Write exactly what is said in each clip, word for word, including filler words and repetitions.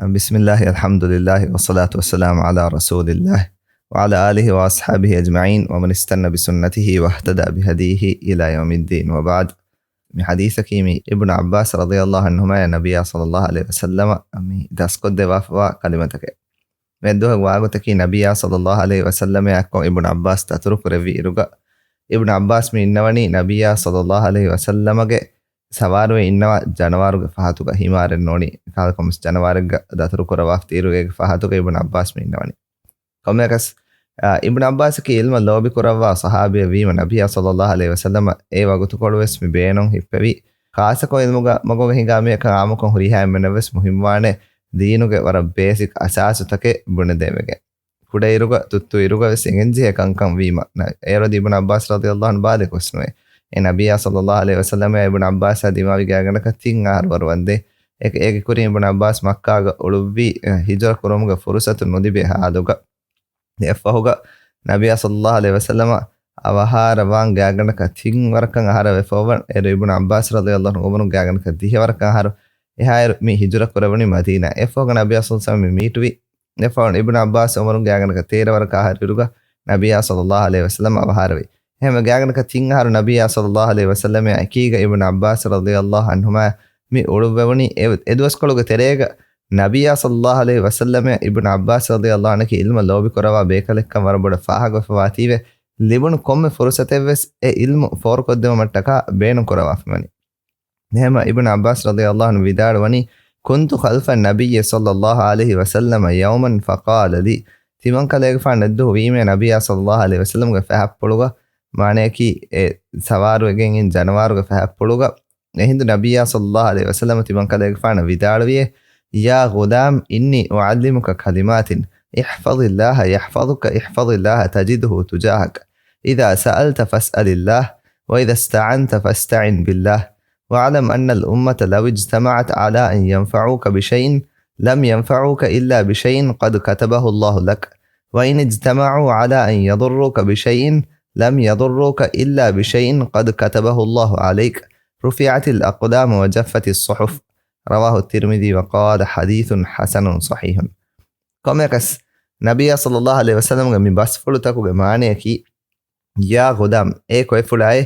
بسم الله، الحمد لله، والصلاة والسلام على رسول الله، وعلى آله وأصحابه أجمعين، ومن استن بسنته واهتدى بهديه إلى يوم الدين، وبعد. މި ޙަދީޘަކީ މި އިބްނު ޢައްބާސް ރަޟިޔަﷲ ޢަންހުމާ ނަބިއްޔާ ޞައްލަﷲ ޢަލައިހި ވަސައްލަމަ މި ދަސްކޮށްދެއްވާފަވާ ކަލިމަތަކެއް. މިއަދު ވާގޮތަކީ ނަބިއްޔާ ޞައްލަﷲ ޢަލައިހި ވަސައްލަމައާ އެއްކޮށް އިބްނު ޢައްބާސް ދަތުރު ކުރެއްވި އިރުގަ، އިބްނު ޢައްބާސް މި އިންނަވަނީ ނަބިއްޔާ ޞައްލަﷲ ޢަލައިހި ވަސައްލަމަގެ ސަވާރުވެ އިންނަވާ ޖަނަވާރުގެ ފަހަތުގަ، ހިމާރެއް ނޫނީ، ކާލަކަމަސް ޖަނަވާރެއްގަ ދަތުރު ކުރައްވާފަ ތިއިރު އޭގެ ފަހަތުގަ އިބްނު ޢައްބާސް މި އިންނަވަނީ. ކޮންމެއަކަސް، އާ، އިބްނު ޢައްބާސަކީ ޢިލްމަށް ލޯބި ކުރައްވާ ޞަޙާބީއެއް ވީމަ، ނަބިއްޔާ ޞައްލަﷲ ޢަލައިހި ވަސައްލަމަ އެ ވަގުތުކޮޅުވެސް މި ބޭނުން ހިއްޕެވި. ޚާއްޞަކޮށް ޢިލްމުގެ މަގުގަ ހިނގާ މީހަކަށް ޢާއްމުކޮށް ހުރިހާ އެންމެނަށްވެސް މުހިންމުވާނެ ދީނުގެ ވަރަށް ބޭސިކް އަސާސުތަކެއް ބުނެދޭންވެގެން. ކުޑައިރުގަ ތުއްތުއިރުގަވެސް އެނގެންޖެހޭ ކަންކަން ވީމަ، ނަ-، އޭރު އަދި އިބްނު ޢައްބާސް ރަޟިޔަﷲ ޢަންހު ބާލިޣުވެސް ނުވޭ. އެ ނަބިއްޔާ ޞައްލަﷲ ޢަލައިހި ވަސައްލަމައާ އިބްނު ޢައްބާސްއާ ދިމާވި ގާތްގަނޑަކަށް ތިން އަހަރު ވަރު ވަންދެން. އޭގެ، އޭގެ ކުރިން އިބްނު ޢައްބާސް މައްކާގަ އުޅުއްވީ، އެ، ހިޖުރަ ކުރުމުގެ ފުރުޞަތު ނުލިބޭ ޙާލުގަ. އެއަށްފަހުގަ ނަބިއްޔާ ޞައްލަﷲ ޢަލައިހި ވަސައްލަމަ އަވަހާރަވާން ގާތްގަނޑަކަށް ތިން ވަރަކަށް އަހަރަށް ވެފަ އޮވަން. އޭރު އިބްނު ޢައްބާސް ރަޟިޔަﷲ ޢަންހު ޢުމުރުން ގާތްގަނޑަކަށް ދިހަ ވަރަކަށް އަހަރު. އެހާއިރު މި ހިޖުރަ ކުރެވުނީ މަދީނާ. އެއަށްފަހު ނަބިއްޔާ ޞައްލަﷲ ޢަލައިހި ވަސައްލަމަ މި މީޓުވީ. އެއަށްފަހު އިބްނު ޢައްބާސް ޢުމުރުން ގާތްގަނޑަކަށް ތޭރަ ވަރަކަށް އަހަރު އިރުގަ ނަބިއްޔާ ޞައްލަﷲ ޢަލައިހި ވަސައްލަމަ އަވަހާރަވި. އެހެންވެ ގާތްގަނޑަކަށް ތިން އަހަރު ނަބިއްޔާ ޞައްލަﷲ ޢަލައިހި ވަސައްލަމާ އެކީގަ އިބްނު ޢައްބާސް ރަޟިޔަﷲ ޢަންހުމާ މި އުޅުއްވެވުނީ. އެ، އެ ދުވަސްކޮޅުގެ ތެރޭގަ ނަބިއްޔާ ޞައްލަﷲ ޢަލައިހި ވަސައްލަމައާ އިބްނު ޢައްބާސް ރަޟިޔަﷲ ޢަންހު ޢިލްމަށް ލޯބި ކުރައްވާ ބޭކަލެއްކަން ވަރަށް ބޮޑަށް ފާހަގަވެފަވާތީވެ، ލިބުނު ކޮންމެ ފުރުޞަތެއްވެސް އެ ޢިލްމު ފޯރުކޮށްދެވުމަށްޓަކާ ބޭނުން ކުރައްވާފައިވަނީ. އެހެންމަ އިބްނު ޢައްބާސް ރަޟިޔަﷲ ޢަންހު ވިދާޅުވަނީ، كنت خلف النبي صلى الله عليه وسلم يوما فقال لي، ތިމަންކަލޭގެފާނު އެއްދުވަހު ވީމޭ ނަބިއްޔާ ޞައްލަﷲ ޢަލައިހި ވަސައްލަމްގެ ފަހަތްޕުޅުގަ، މާނަޔަކީ އެ ސަވާރުވެގެން އިން ޖަނަވާރުގެ ފަހަތްޕުޅުގަ. އެހިނދު ނަބިއްޔާ ޞައްލަﷲ ޢަލައިހި ވަސައްލަމަ ތިމަންކަލޭގެފާނަށް ވިދާޅުވިއޭ، يا غلام إني أعلمك كلمات، احفظ الله يحفظك، احفظ الله تجده تجاهك، إذا سألت فاسأل الله، وإذا استعنت فاستعن بالله، واعلم أن الأمة لو اجتمعت على أن ينفعوك بشيء لم ينفعوك إلا بشيء قد كتبه الله لك، وإن اجتمعوا على أن يضروك بشيء لم يضروك إلا بشيء قد كتبه الله عليك، رفعت الأقلام وجفت الصحف. رواه الترمذي وقال حديث حسن صحيح. ކޮންމެއަކަސް، ނަބިއްޔާ ޞައްލަﷲ ޢަލައިހި ވަސައްލަމްގެ މި ބަސްފުޅުތަކުގެ މާނަޔަކީ، يا غلام، އޭ ކޮއެފުޅާއޭ،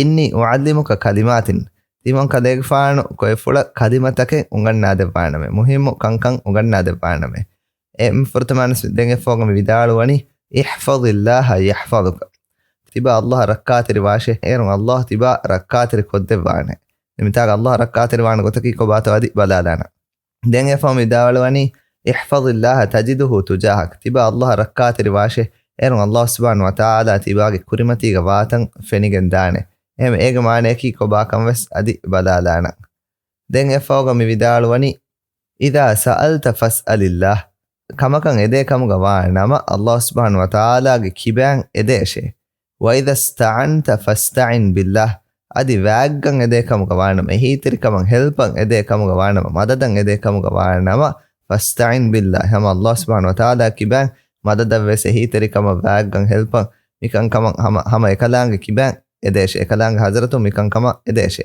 إني أعلمك كلمات، ތިމަންކަލޭގެފާނު ކޮއެފުޅަށް ކަލިމަތަކެއް އުނގަންނާދެއްވާނަމޭ، މުހިއްމު ކަންކަން އުނގަންނާދެއްވާނަމޭ. އެ ފުރަތަމަ ވެސް ދެން އެއަށްފަހުގަ މި ވިދާޅުވަނީ، احفظ الله يحفظك، ތިބާ ﷲ އަށް ރައްކާތެރިވާށޭ، އޭރުން ﷲ ތިބާ ރައްކާތެރި ކޮށްދެއްވާނެ. މިތާގަ ﷲ ރައްކާތެރިވާނެ ގޮތަކީ ކޮބާތޯ އަދި ބަލާލާނަން. ދެން އެއަށްފަހު ވިދާޅުވަނީ، احفظ الله تجده تجاهك، ތިބާ ﷲ އަށް ރައްކާތެރިވާށޭ، އޭރުން ﷲ ސުބްޙާނަހޫ ވަތަޢާލާ ތިބާގެ ކުރިމަތީގަ ވާތަން ފެނިގެން ދާނެ. އެހެން އޭގެ މާނަޔަކީ ކޮބާކަން ވެސް އަދި ބަލާލާނަން. ދެން އެއަށްފަހުގަ މި ވިދާޅުވަނީ، إذا سألت فاسأل الله، ކަމަކަށް އެދޭ ކަމުގަ ވާ ނަމަ، ﷲ ސުބްޙާނަހޫ ވަތަޢާލާގެ ކިބައިން އެދޭށޭ. وإذا استعنت فاستعن بالله، އަދި ވާގްގަން އެދޭ ކަމުގަ ވާނަމަ، އެހީތެރިކަމަށް ހެލްޕަށް އެދޭ ކަމުގަ ވާނަމަ، މަދަދަށް އެދޭ ކަމުގަ ވާނަމަ، فاستعن بالله، ހަމަ ﷲ ސުބްޙާނަހޫ ވަތަޢާލާ ކިބައިން މަދަދަށްވެސް އެހީތެރިކަމަށް ވާގްގަން ހެލްޕަށް މިކަންކަމަށް ހަމަ، ހަމަ އެކަލާނގެ ކިބައިން އެދޭށޭ، އެކަލާނގެ ޙަޟްރަތުން މިކަންކަމަށް އެދޭށޭ.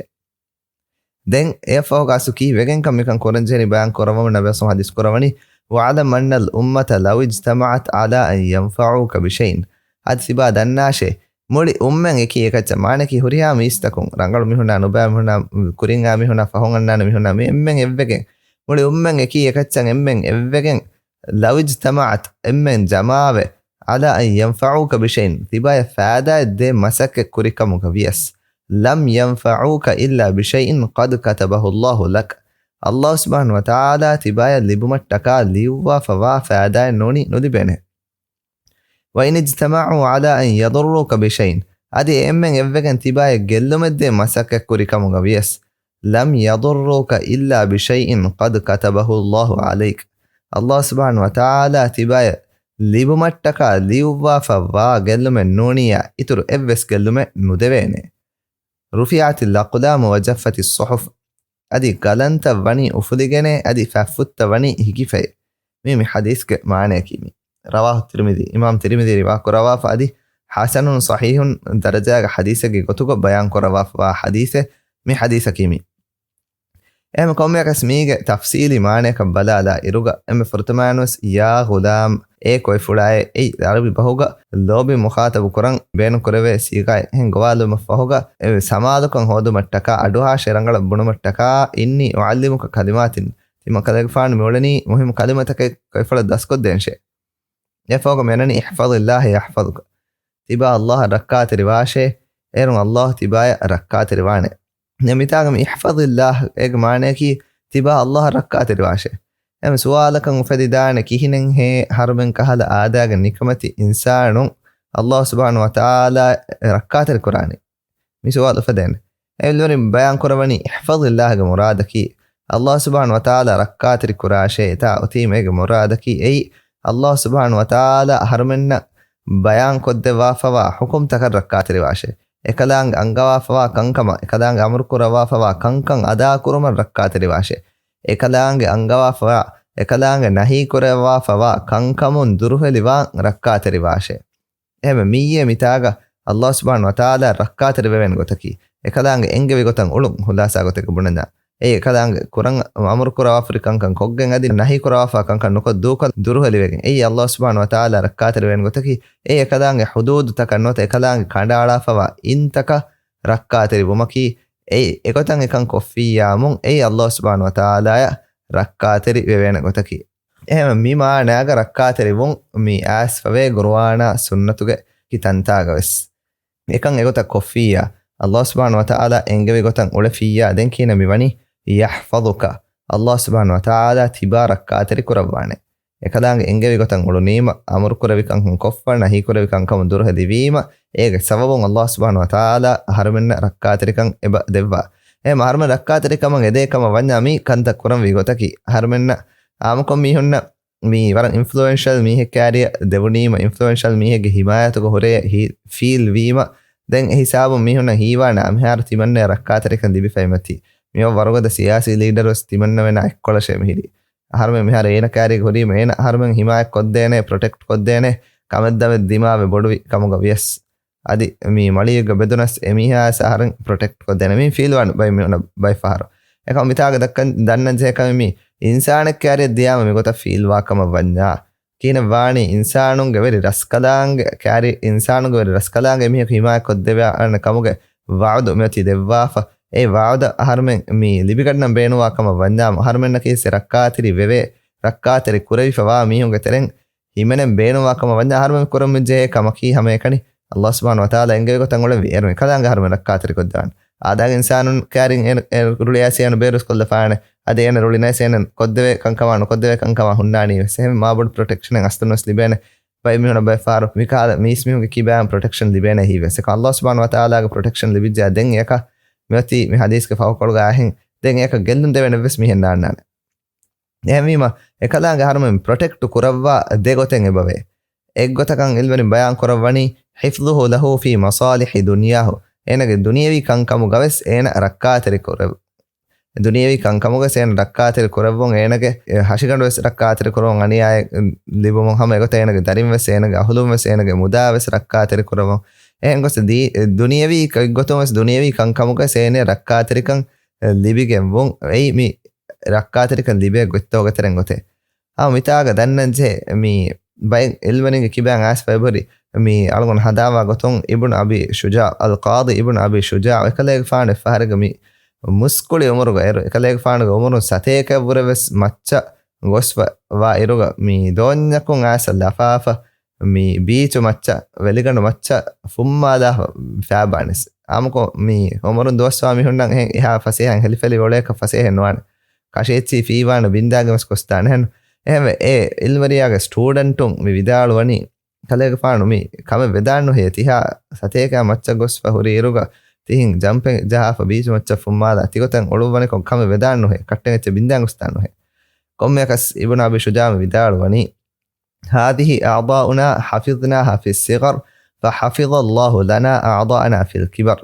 ދެން އެއަށްފަހުގަ އަސްލު ކީއްވެގެންކަން މިކަން ކުރަންޖެހެނީ ބަޔާން ކުރައްވަމުން ނަބީ ޞައްލަﷲ ޢަލައިހި ވަސައްލަމަ ޙަދީޘް ކުރައްވަނީ، واعلم أن الأمة لو اجتمعت على أن ينفعوك بشيء، އަދި ތިބާ ދަންނާށޭ، މުޅި އުއްމަތް އެކީ އެކައްޗަށް، މާނައަކީ ހުރިހާ މީސްތަކުން، ރަނގަޅު މީހުންނާ، ނުބައި މީހުންނާ، ކުރިން އާ މީހުންނާ، ފަހުން އަންނާނެ މީހުންނާ، މި އެންމެން އެއްވެގެން، މުޅި އުއްމަތް އެކީ އެކައްޗަށް އެންމެން އެއްވެގެން، لو اجتمعت، އެންމެން ޖަމާވެ، على أن ينفعوك بشيء، ތިބާޔަށް ފައިދާއެއް ދޭ މަސައްކަތް ކުރިކަމުގަ ވިޔަސް، لم ينفعوك إلا بشيء قد كتبه الله لك، ﷲ ސުބްޙާނަހޫ ވަތަޢާލާ ތިބާޔަށް ލިބުމަށްޓަކާ ލިޔުއްވާފަވާ ފައިދާއެއް ނޫނީ ނުލިބޭނެ. وإن اجتمعوا على أن يضروك بشيء، އަދި އެ އެންމެން އެއްވެގެން ތިބާޔަށް ގެއްލުމެއް ދޭ މަސައްކަތް ކުރިކަމުގަ ވިޔަސް، لم يضروك إلا بشيء قد كتبه الله عليك، ﷲ ސުބްޙާނަހޫ ވަތަޢާލާ ތިބާޔަށް ލިބުމަށްޓަކާ ލިޔުއްވާފަ ވާ ގެއްލުމެއް ނޫނިއްޔާ އިތުރު އެއްވެސް ގެއްލުމެއް ނުދެވޭނެ. رفعت الأقلام وجفت الصحف، އަދި ގަލަންތައް ވަނީ އުފުލިގެނޭ، އަދި ފަތްފުށްތައް ވަނީ ހިކިފައޭ. މީ މި ޙަދީޘްގެ މާނަޔަކީ މީ. رواه الترمذي، އިމާމް ތިރިމިޛީ ރިވާ ކުރައްވާފަ އަދި حسن صحيح ދަރަޖާގެ ޙަދީޘެއްގެ ގޮތުގަ ބަޔާން ކުރައްވާފަވާ ޙަދީޘެއް މި ޙަދީޘަކީ މީ. އެހެން ކޮންމެއަކަސް މީގެ ތަފްސީލީ މާނަޔަކަށް ބަލާލާ އިރުގަ އެންމެ ފުރަތަމައިނުވެސް ޔާ ޣުލާމް، އޭ ކޮއިފުޅާއޭ، އެއީ ޢަރަބި ބަހުގަ ލޯބި މުޚާޠަބު ކުރަން ބޭނުންކުރެވޭ ސީޣާއެއް. އެހެން ގޮވާލުމަށްފަހުގަ އެ ސަމާލުކަން ހޯދުމަށްޓަކާ، އަޑުއަހާށޭ ރަނގަޅަށް ބުނުމަށްޓަކާ، އިންނީ އުޢައްލިމުކަ ކަލިމާތިން. ތިމަން ކަލޭގެފާނު މިއުޅެނީ މުހިއްމު ކަލިމަތަކެއް ކޮއިފުޅަށް ދަސްކޮށްދޭންށޭ. އެފަހުގަ މިއަންނަނީ احفظ الله يحفظك. ތިބާ އައްލާހަށް ރައްކާތެރިވާށޭ، އޭރުން އައްލާހު ތިބާޔަށް ރައްކާތެރިވާނެ. ދެން މިތާގަ މި احفظ الله އޭގެ މާނަޔަކީ ތިބާ އައްލާހަށް ރައްކާތެރިވާށޭ. އެމް ސުވާލަކަށް އުފެދިދާނެ ކިހިނެއްހޭ އަހަރުމެން ކަހަލަ އާދައިގެ ނިކަމެތި އިންސާނުން އައްލާހު ސުބްޙާނަހު ވަތަޢާލާ ރައްކާތެރި ކުރާނީ؟ މި ސުވާލު އުފެދޭނެ. އެ އިލްމުވެރިން ބަޔާން ކުރައްވަނީ احفظ الله ގެ މުރާދަކީ އައްލާހު ސުބްޙާނަހު ވަތަޢާލާ ރައްކާތެރި ކުރާށޭ އެތާ އޮތީމަ އޭގެ މުރާދަކީ އެއީ އައްލާހު ސުބްޙާނަހު ވަތަޢާލާ އަހަރުމެންނަށް ބަޔާން ކޮށްދެއްވާފަވާ ޙުކުމްތަކަށް ރައްކާތެރިވާށޭ. އެކަލާނގެ އަންގަވާފަވާ ކަންކަމަށް، އެކަލާނގެ އަމުރު ކުރައްވާފަވާ ކަންކަން އަދާ ކުރުމަށް ރައްކާތެރިވާށޭ. އެކަލާނގެ އަންގަވާފަވާ، އެކަލާނގެ ނަހީ ކުރައްވާފަވާ ކަންކަމުން ދުރުހެލިވާން ރައްކާތެރިވާށޭ. އެހެންވެ، މިއީ މިތާގަ އައްލާހު ސުބްޙާނަހު ވަތަޢާލާ ރައްކާތެރިވެވޭނެ ގޮތަކީ، އެކަލާނގެ އެންގެވި ގޮތަށް އުޅުން. ޚުލާސާ ގޮތެއްގަ ބުނަންޏާ، އެއީ އެކަލާނގެ ކުރަން އަމުރު ކުރައްވާފައި ކަންކަން ކޮށްގެން އަދި ނަހީ ކުރައްވާފަ ކަންކަން ނުކޮށް ދޫކޮށް ދުރުހެލިވެގެން. އެއީ އައްލާހު ސުބްޙާނަހު ވަތަޢާލާ ރައްކާތެރިވެވޭނެ ގޮތަކީ، އެއީ އެކަލާނގެ ޙުދޫދުތަކަށް ނުވަތަ އެކަލާނގެ ކަނޑައަޅާފަވާ އިންތަކަށް ރައްކާތެރިވުމަކީ، އެއީ އެގޮތަށް އެކަން ކޮށްފިއްޔާމުން އެއީ އައްލާހު ސުބްޙާނަހު ވަތަޢާލާޔަށް ރައްކާތެރި ވެވޭނެ ގޮތަކީ. އެހެން މި މާނައިގަ ރައްކާތެރިވުން މި އައިސްފަވޭ ޤުރުއާނާ ސުންނަތުގެ ކިތަންތާގަވެސް. އެކަން އެގޮތަށް ކޮށްފިއްޔާ، އައްލާހު ސުބްޙާނަހު ވަތަޢާލާ އެންގެވި ގޮތަށް އުޅެފިއްޔާ، ދެން ކިހިނެއް މިވަނީ؟ يحفظك، އައްލާހު ސުބްޙާނަހު ވަތަޢާލާ ތިބާ ރައްކާތެރި ކުރައްވާނެ. އެކަލާނގެ އެންގެވި ގޮތަށް އުޅުނީމަ، އަމުރު ކުރެވި ކަންކަން ކޮށްފަ، ނަހީ ކުރެވި ކަންކަމުން ދުރުހެލިވީމަ، އޭގެ ސަބަބުން އައްލާހު ސުބްޙާނަހު ވަތަޢާލާ އަހަރުމެންނަށް ރައްކާތެރިކަން އެބަ ދެއްވާ. އެހެން އަހަރުމެން ރައްކާތެރިކަމަށް އެދޭ ކަމަށް ވަންޏާ މި ކަންތައް ކުރަންވީ ގޮތަކީ، އަހަރުމެންނަށް އާއްމުކޮށް މީހުންނަށް މި ވަރަށް އިންފްލުއެންޝަލް މީހެއް ކާރިއަށް ދެވުނީމަ، އިންފްލުއެންޝަލް މީހެއްގެ ހިމާޔަތުގަ ހުރޭ ހި-، ފީލް ވީމަ، ދެން އެ ހިސާބުން މީހުންނަށް ހީވާނެ މިހާރު ތިމަންނަޔަށް ރައްކާތެރިކަން ލިބިފައި މަތީ. މިއޮއް ވަރުގަދަ ސިޔާސީ ލީޑަރުވެސް ތިމަންނަވެނާ އެއްކޮޅަށޭ މިހިރީ. އަހަރުމެން މިހާރު އޭނަ ކާރިއަށް ހުރީމަ، އޭނަ އަހަރުމެން ހިމާޔަތް ކޮށްދޭނެ، ޕްރޮޓެކްޓް ކޮށްދޭނެ ކަމެއް ދަމެއް ދިމާވެ ބޮޑުވި ކަމުގަ ވިޔަސް. އަދި މި މަޅީގަ ބެދުނަސް އެމީހާ އަހަރެން ޕްރޮޓެކްޓް ކޮށްދޭނެ މި ފީލްވާން ބައި މި ބައިފަހަރު. އެކަމް މިތާގަ ދައްކަން ދަންނަން ޖެހޭ ކަމެއް މި އިންސާނެއް ކާރިއަށް ދިޔާމަ މިގޮތަށް ފީލްވާ ކަމަށް ވަންޏާ، ކިހިނެއް ވާނީ އިންސާނުންގެ ވެރި ރަސްކަލާނގެ ކާރި، އިންސާނުންގެ ވެރި ރަސްކަލާނގެ މީހަކު ހިމާޔަތް ކޮށްދެވޭ ކަމުގެ ވަޢުދު މިއޮތީ ދެއްވާފަ. އެ ވަޢުދަށް އަހަރުމެން މި ލިބިގަންނަން ބޭނުވާ ކަމަށް ވަންޏާ، އަހަރުމެންނަކީ ސެ ރައްކާތެރި ވެވޭ، ރައްކާތެރި ކުރެވިފަވާ މީހުންގެ ތެރެއިން ހިމެނެން ބޭނުންވާ ކަމަށް ވަންޏާ އަހަރުމެން ކުރަން ޖެހޭ ކަމަކީ ހަމައެކަނި އައްލާހު ސުބްޙާނަހު ވަތަޢާލާ އެންގެވި ގޮތަށް އުޅެންވީ. އޭރު އެކަލާނގެ އަހަރުމެން ރައްކާތެރި ކޮށްދާނެ. އާދައިގެ އިންސާނުން ކާރިން އޭނަ، އޭނަ ރުޅި އައިސް އޭނަ ބޭރުސް ކޮށްލަފާނެ. އަދި އޭނަ ރުޅި ނައިސް އޭނަ ކޮށްދެވޭ ކަންކަމާ ނުކޮށްދެވޭ ކަންކަމާ ހުންނާނީ ވެސް. އެހެން މާބޮޑު ޕްރޮޓެކްޝަނެއް އަސްލުން ވެސް ލިބޭނެ. ބައެއް މީހުންނަށް ބައެއް ފަހަރު މިކަހަލަ މީސްމީހުންގެ ކިބައިން ޕްރޮޓެކްޝަން ލިބޭނެ ހީވެސް. އެކަމް އައްލާހު ސުބްޙާނަހު ވަތަޢާލާގެ ޕްރޮޓެކްޝަން ލިބިއްޖެޔާ ދެން އެކަ މިއޮތީ މި ހަދީސްގެ ފަހުކޮޅުގަ އަހެން ދެން އެކަ ގެއްލުން ދެވޭނެ ވެސް މީހެއް ނާންނާނެ. އެހެންވީމަ، އެކަލާނގެ އަހަރުމެން ޕްރޮޓެކްޓް ކުރައްވާ ދެ ގޮތެއް އެބަވޭ. އެއްގޮތަކަށް އިލްމުވެރިން ބަޔާން ކުރައްވަނީ، حفظه له في مصالح دنياه، އޭނަގެ ދުނިޔެވީ ކަންކަމުގަވެސް އޭނަ ރައްކާތެރި ކުރެވު. ދުނިޔެވީ ކަންކަމުގަވެސް އޭނަ ރައްކާތެރި ކުރެއްވުން، އޭނަގެ ހަށިގަނޑުވެސް ރައްކާތެރި ކުރުވުން، އަނިޔާއެއް ލިބުމުން ހަމަ އެގޮތަށް އޭނަގެ ދަރިންވެސް އޭނަގެ އަހުލުންވެސް އޭނަގެ މުދާވެސް ރައްކާތެރި ކުރެއްވުން. އެހެން ގޮސް ދީ-، ދުނިޔެވީ ކޮއްގޮތުންވެސް ދުނިޔެވީ ކަންކަމުގަވެސް އޭނަ ރައްކާތެރިކަން ލިބިގެންވުން. އެއީ މި ރައްކާތެރިކަން ލިބޭ ގޮތްތަކުގެ ތެރެއިން ގޮތެއް. ހަމަ މިތާގަ ދަންނަންޖެހޭ މި ބައެއް އިލްމުވެރިންގެ ކިބައިން އައިސްފަ އެބަހުރި މި އަޅުގަނޑު ހަނދާންވާ ގޮތުން އިބްނު އަބީ ޝުޖާޢު، އަލްޤާޟީ އިބްނު އަބީ ޝުޖާޢު އެކަލޭގެފާނު އެއްފަހަރެއްގަ މި މުސްކުޅި އުމުރުގަ އޭރު އެކަލޭގެފާނުގެ އުމުރުން ސަތޭކައަށްވުރެވެސް މައްޗަށް ގޮސްފަ ވާ އިރުގަ މި ދޯންޏަކުން އައިސް ލަފާފަ މި ބީޗު މައްޗަށް، ވެލިގަނޑު މައްޗަށް ފުއްމާލާފަ ފާބާނެސް. އާއްމުކޮށް މި އުމުރުން ދުވަސްވާ މީހުންނަށް އެހެން އެހާ ފަސޭހައިން ހެލިފެލި އުޅޭކަށް ފަސޭހައެއް ނުވާނެ. ކަށިއެއްޗި ފީވާން ބިންދާގެން ވެސް ގޮސްދާނެ. އެހެން އެ އިލްމުވެރިޔާގެ ސްޓޫޑެންޓުން މި ވިދާޅުވަނީ، ކަލޭގެފާނު މި ކަމެއް ވެދާން ނުހޭ. ތިހާ ސަތޭކަ މައްޗަށް ގޮސްފަ ހުރި އިރުގަ ތިހިން ޖަމްޕެއް ޖަހާފަ ބީޗު މައްޗަށް ފުއްމާލާ ތިގޮތަށް އުޅުއްވަނިކޮށް ކަމެއް ވެދާން ނުހޭ. ކައްޓެއް އެއްޗެއް ބިންދާން ގޮސްދާން ނުހޭ. ކޮންމެއަކަސް އިބްނު އަބީ ޝުޖާޢު މި ވިދާޅުވަނީ، هذه أعضاؤنا حفظناها في الصغر فحفظ الله لنا أعضاءنا في الكبر.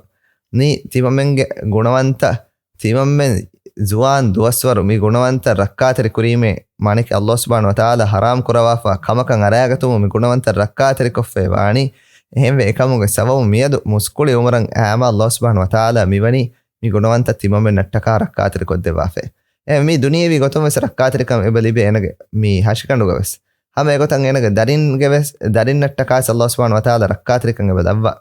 މީ ތިމަމެންގެ ގުނަވަންތަ، ތިމަމެން ޒުވާން ދުވަސްވަރު މި ގުނަވަންތަ ރައްކާތެރި ކުރީމޭ، މާނައަކީ އައްލާހު ސުބްޙާނަހު ވަތަޢާލާ ޙަރާމް ކުރައްވާފަ ކަމަކަށް އަރައިގަތުމުން މި ގުނަވަންތަ ރައްކާތެރިކޮށްފައި ވާނީ. އެހެންވެ، އެކަމުގެ ސަބަބުން މިއަދު މުސްކުޅި އުމުރަށް އައިމަ އައްލާހު ސުބްޙާނަހު ވަތަޢާލާ މިވަނީ މި ގުނަވަންތަ ތިމަމެންނަށްޓަކާ ރައްކާތެރި ކޮށްދެއްވާފައި. އެ މީ ދުނިޔެވީ ގޮތުން ވެސް ރައްކާތެރިކަން އެބަ ލިބޭ އޭނަގެ މީ ހަށިގަނޑުގަ ވެސް. ހަމަ އެގޮތަށް އޭނަގެ ދަރިންގެ ވެސް، ދަރިންނަށްޓަކާ ވެސް ﷲ ސުބްޙާނަހޫ ވަތަޢާލާ ރައްކާތެރިކަން އެބަ ލައްވާ.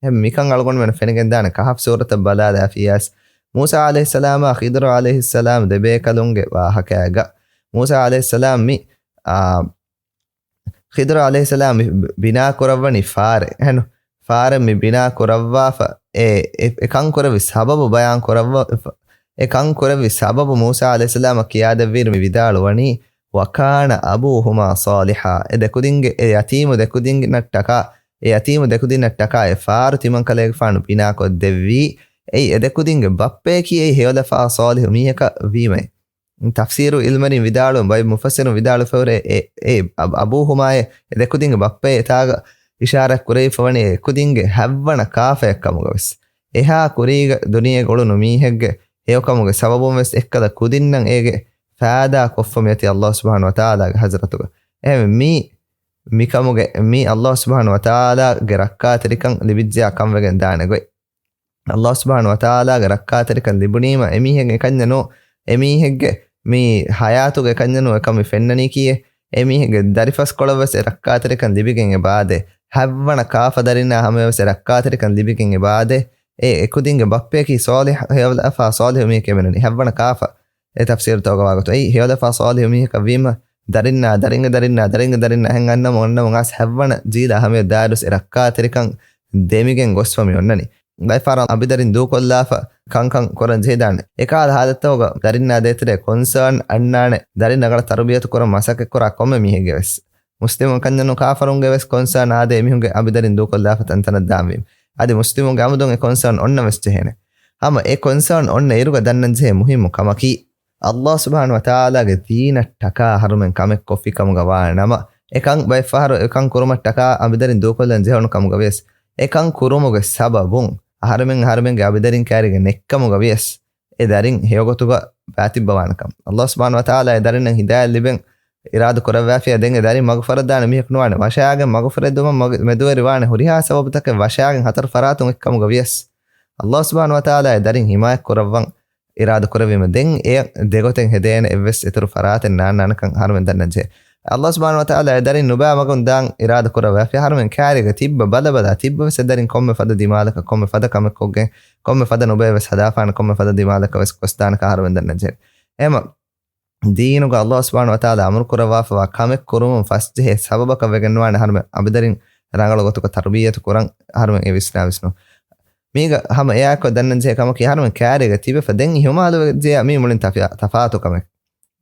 އެހެން މިކަން އަޅުގަނޑުމެން ފެނިގެންދާނެ ކަހަފް ސޫރަތަށް ބަލާލާފިޔަސް، މޫސާ ޢަލައިހިއްސަލާމާ ޚިޟްރު ޢަލައިހިއްސަލާމް ދެބޭކަލުންގެ ވާހަކައިގަ، މޫސާ ޢަލައިހިއްސަލާމް މި، އާ، ޚިޟްރު ޢަލައިހިއްސަލާމް މި ބިނާ ކުރައްވަނީ ފާރެއް. އެހެން ފާރެއް މި ބިނާ ކުރައްވާފަ، އެ، އެ، އެ ކަން ކުރެއްވި ސަބަބު ބަޔާން ކުރައްވާ، އެ ކަން ކުރެއްވި ސަބަބު މޫސާ ޢަލައިހިއްސަލާމަށް ކިޔާދެއްވިއިރު މި ވިދާޅުވަނީ، "وكان أبوهما صالحا." އެ ދެކުދިންގެ، އެ ޔަތީމު ދެކުދިންނަށްޓަކާ، އެ ޔަތީމު ދެކުދިންނަށްޓަކާ އެ ފާރު ތިމަންކަލޭގެފާނު ބިނާކޮށްދެއްވީ، އެއީ އެ ދެކުދިންގެ ބައްޕަޔަކީ އެއީ ހެޔޮލަފާ ޞާލިޙު މީހަކަށް ވީމައޭ. ތަފްސީރު ޢިލްމުވެރިން ވިދާޅުވަން ބައި މުފައްސިރުން ވިދާޅުވެފަ ހުރޭ، އެ، އެ އަބ-، އަބޫހުމާއޭ އެ ދެކުދިންގެ ބައްޕައޭ އެތާގަ އިޝާރާތް ކުރެވިފަ ވަނީ އެ ކުދިންގެ ހަތްވަނަ ކާފަޔަށް ކަމުގަ ވެސް. އެހާ ކުރީގަ ދުނިޔޭގަ އުޅުނު މީހެއްގެ ހެޔޮކަމުގެ ސަބަބުން ވެސް އެއްކަލަ ކުދިންނަށް އޭގެ ފައިދާ ކޮށްފަ މިއޮތީ ﷲ ސުބްޙާނަހޫ ވަތަޢާލާގެ ޙަޟްރަތުގަ. އެހެންވެ މީ، މިކަމުގެ، މީ ﷲ ސުބްޙާނަހޫ ވަތަޢާލާގެ ރައްކާތެރިކަން ލިބިއްޖެޔާ ކަންވެގެން ދާނެ ގޮތް. ﷲ ސުބްޙާނަހޫ ވަތަޢާލާގެ ރައްކާތެރިކަން ލިބުނީމަ އެމީހެއް އެކަންޏެއް ނޫ، އެމީހެއްގެ މި ޙަޔާތުގެ އެކަންޏެއް ނޫ އެކަން މި ފެންނަނީކީއޭ. އެމީހެއްގެ ދަރިފަސްކޮޅަށް ވެސް އެ ރައްކާތެރިކަން ލިބިގެން އެބައާދޭ. ހަތްވަނަ ކާފަ ދަރިންނާ ހަމަޔަށް ވެސް އެ ރައްކާތެރިކަން ލިބިގެން އެބައާދޭ. އެ އެކުދިންގެ ބައްޕަޔަކީ ޞާލިޙު، ހެޔޮލަފާ ޞާލިޙު މީހެކޭ މިނަނީ. ހަތްވަނަ ކާފަ އެ ތަފްސީރުތަކުގަ ވާގޮތު. އެއީ ހެޔޮލަފާ ޞާލިޙު މީހަކަށް ވީމަ، ދަރިންނާ، ދަރިންގެ ދަރިންނާ، ދަރިންގެ ދަރިންނާ އެހެން އަންނަމުން އަންނަމުން އައިސް ހަތްވަނަ ޖީލާ ހަމަޔަށް ދާއިރުވެސް އެ ރައްކާތެރިކަން ދެމިގެން ގޮސްފަ މި އޮންނަނީ. ބައެއް ފަހަރަށް އަނބިދަރިން ދޫކޮށްލާފަ ކަންކަން ކުރަން ޖެހިދާނެ. އެކަހަލަ ހާލަތްތަކުގަ ދަރިންނާ ދޭތެރޭ ކޮންސާން އަންނާނެ، ދަރިން ރަނގަޅަށް ތަރުބިޔަތު ކުރަން މަސައްކަތް ކުރާ ކޮންމެ މީހެއްގެ ވެސް. މުސްލިމުން ކަންޏެއް ނޫން ކާފަރުންގެ ވެސް ކޮންސާން އާދޭ އެމީހުންގެ އަނބިދަރިން ދޫކޮށްލާފަ ތަންތަނަށް ދާންވީމަ. އަދި މުސްލިމުންގެ އަމުދުން އެ ކޮންސާން އޮންނަން ވެސް ޖެހޭނެ. ހަމަ އެ ކޮންސާން އޮންނަ އިރުގަ ދަންނަން ޖެހޭ މުހިއްމު ކަމަކީ، ﷲ ސުބްޙާނަހޫ ވަތަޢާލާގެ ދީނަށްޓަކާ އަހަރުމެން ކަމެއް ކޮށްފި ކަމުގަ ވާ ނަމަ، އެކަން ބައެއް ފަހަރު އެކަން ކުރުމަށްޓަކާ އަނބިދަރިން ދޫކޮށްލަން ޖެހުނު ކަމުގަ ވިޔަސް، އެކަން ކުރުމުގެ ސަބަބުން އަހަރުމެން އަހަރުމެންގެ އަނބިދަރިން ކައިރިގެން ނެއްކަމުގަ ވިޔަސް، އެ ދަރިން ހެޔޮގޮތުގަ ބައިތިއްބަވާނެކަން. ﷲ ސުބްޙާނަހޫ ވަތަޢާލާ އެ ދަރިންނަށް ހިދާޔަތް ލިބެން އިރާދަ ކުރައްވާފިޔާ ދެން އެ ދަރިން މަގުފަރަށްދާނެ މީހަކު ނުވާނެ. ވަށާގެން މަގުފަރެއްދުމަށް މަގު-، މެދުވެރިވާނެ ހުރިހާ ސަބަބުތަކެއް ވަށާގެން ހަތަރު ފަރާތުން އެއްކަމުގަ ވިޔަސް. ﷲ ސުބްޙާނަހޫ ވަތަޢާލާ އެ ދަރިން ހިމާޔަތް ކުރައްވަން އިރާދަ ކުރެއްވީމަ ދެން އެ ދެގޮތެއް ހެދޭނެ އެއްވެސް އިތުރު ފަރާތެއް ނާންނާނެކަން އަހަރުމެން ދަންނަން ޖެހޭ. ﷲ ސުބްޙާނަހޫ ވަތަޢާލާ އެ ދަރިން ނުބައި މަގުން ދާން އިރާދަ ކުރައްވާފި އަހަރުމެން ކައިރީގަ ތިއްބަ ބަލަބަލާ ތިއްބަވެސް އެ ދަރިން ކޮންމެ ފަދަ ދިމާލަކަށް ކޮންމެ ފަދަ ކަމެއް ކޮށްގެން ކޮންމެ ފަދަ ނުބައެއް ވެސް ހަދާފާނެ ކޮންމެ ފަދަ ދިމާލަކަށް ވެސް ގޮސްދާނެކަން އަހަރުމެން ދަންނަން ޖެހޭ. އެހެމަ ދީނުގަ ﷲ ސުބްޙާނަހޫ ވަތަޢާލާ އަމުރު ކުރައްވާފަވާ ކަމެއް ކުރުމުން ފަސްޖެހޭ ސަބަބަކަށް ވެގެންވާނެ އަހަރުމެން އަނބިދަރިން ރަނގަޅު ގޮތުގަ ތަރުބިއްޔަތު ކުރަން އަހަރުމެން އެ ވިސްނާ ވިސްނުން. މީގަ ހަމަ އެއާއެކު ދަންނަން ޖެހޭ ކަމަކީ، އަހަރުމެން ކައިރީގަ ތިބެފަ ދެން އިހުމާލުވެއްޖެޔާ މީ މުޅިން ތަފި-، ތަފާތު ކަމެއް.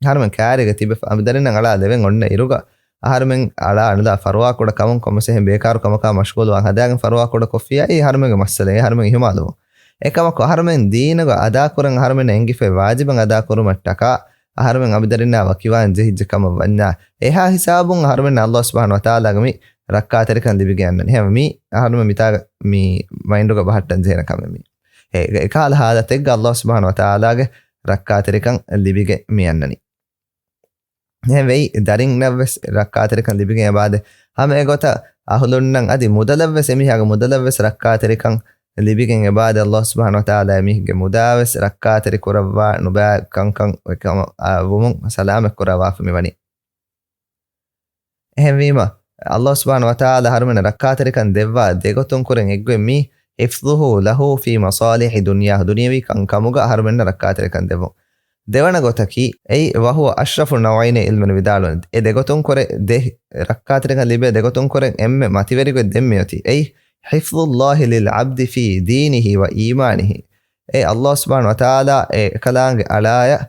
އަހަރުމެން ކައިރީގަ ތިބެފަ އަނބިދަރިންނަށް އަޅާ ދެވެން އޮންނަ އިރުގަ، އަހަރުމެން އަޅާ އަންނަ ފަރުވާކުޑަ ކަމުން ކޮންމެސް އެހެން ބޭކާރު ކަމަކާ މަޝްޣޫލުވާން ހަދާގެން ފަރުވާކުޑަ ކޮށްފިޔާ އެ އަހަރުމެންގެ މައްސަލައެއް، އެ އަހަރުމެން އިހުމާލުވުން. އެކަމަކު އަހަރުމެން ދީނުގަ އަދާކުރަން އަހަރުމެންނަށް އެނގިފައި ވާޖިބަށް އަދާކުރުމަށްޓަކާ، އަހަރުމެން އަނބިދަރިންނާ ވަކިވާން ޖެހިއްޖެ ކަމަށް ވަންޏާ، އެހާ ހިސާބުން އަހަރުމެންނަށް ﷲ ސުބްޙާނަހޫ ވަތަޢާލާގެ މި ރައްކާތެރިކަން ލިބިގެން އަންނަނީ. ހަމަ މީ އަހަރުމެން މިތާގަ މި މައިންޑުގަ ބަހައްޓަން ޖެހޭނެ ކަމެއް މީ. އެ، އެކަހަލަ ހާލަތެއްގަ ﷲ ސުބްޙާނަހޫ ވަތަޢާލާގެ ރައްކާތެރިކަން ލިބިގެން މި އަންނަނީ. އެހެން ވެއި ދަރިންނަށް ވެސް ރައްކާތެރިކަން ލިބިގެން އެބައާދޭ. ހަމަ އެގޮތަށް އަހުލުންނަށް އަދި މުދަލަށް ވެސް އެމީހާގެ މުދަލަށް ވެސް ރައްކާތެރިކަން ލިބިގެން އެބައާދޭ. ﷲ ސުބްޙާނަހޫ ވަތަޢާލާ އެމީހެއްގެ މުދާ ވެސް ރައްކާތެރި ކުރައްވާ ނުބައި ކަންކަން ވެ ކަމަށް، އާ، ވުމުން ސަލާމަތް ކުރައްވާފަ މި ވަނީ. އެހެންވީމަ، ﷲ ސުބްޙާނަހޫ ވަތަޢާލާ އަހަރުމެންނަށް ރައްކާތެރިކަން ދެއްވާ ދެގޮތުން ކުރެން އެއްގޮތް މީ، حفظه له في مصالح دنياه، ދުނިޔަވީ ކަންކަމުގަ އަހަރުމެންނަށް ރައްކާތެރިކަން ދެއްވުން. ދެވަނަ ގޮތަކީ، އެއީ، وهو أشرف النوعين، ޢިލްމުވެރިން ވިދާޅުވަނީ، އެ ދެގޮތުން ކުރެ ދެ ރައްކާތެރިކަން ލިބޭ ދެގޮތުން ކުރެން އެންމެ މަތިވެރިގޮތް ދެން މިއޮތީ. އެއީ، حفظ الله للعبد في دينه وإيمانه. އެ ﷲ ސުބްޙާނަހޫ ވަތަޢާލާ އެކަލާނގެ އަޅާޔަށް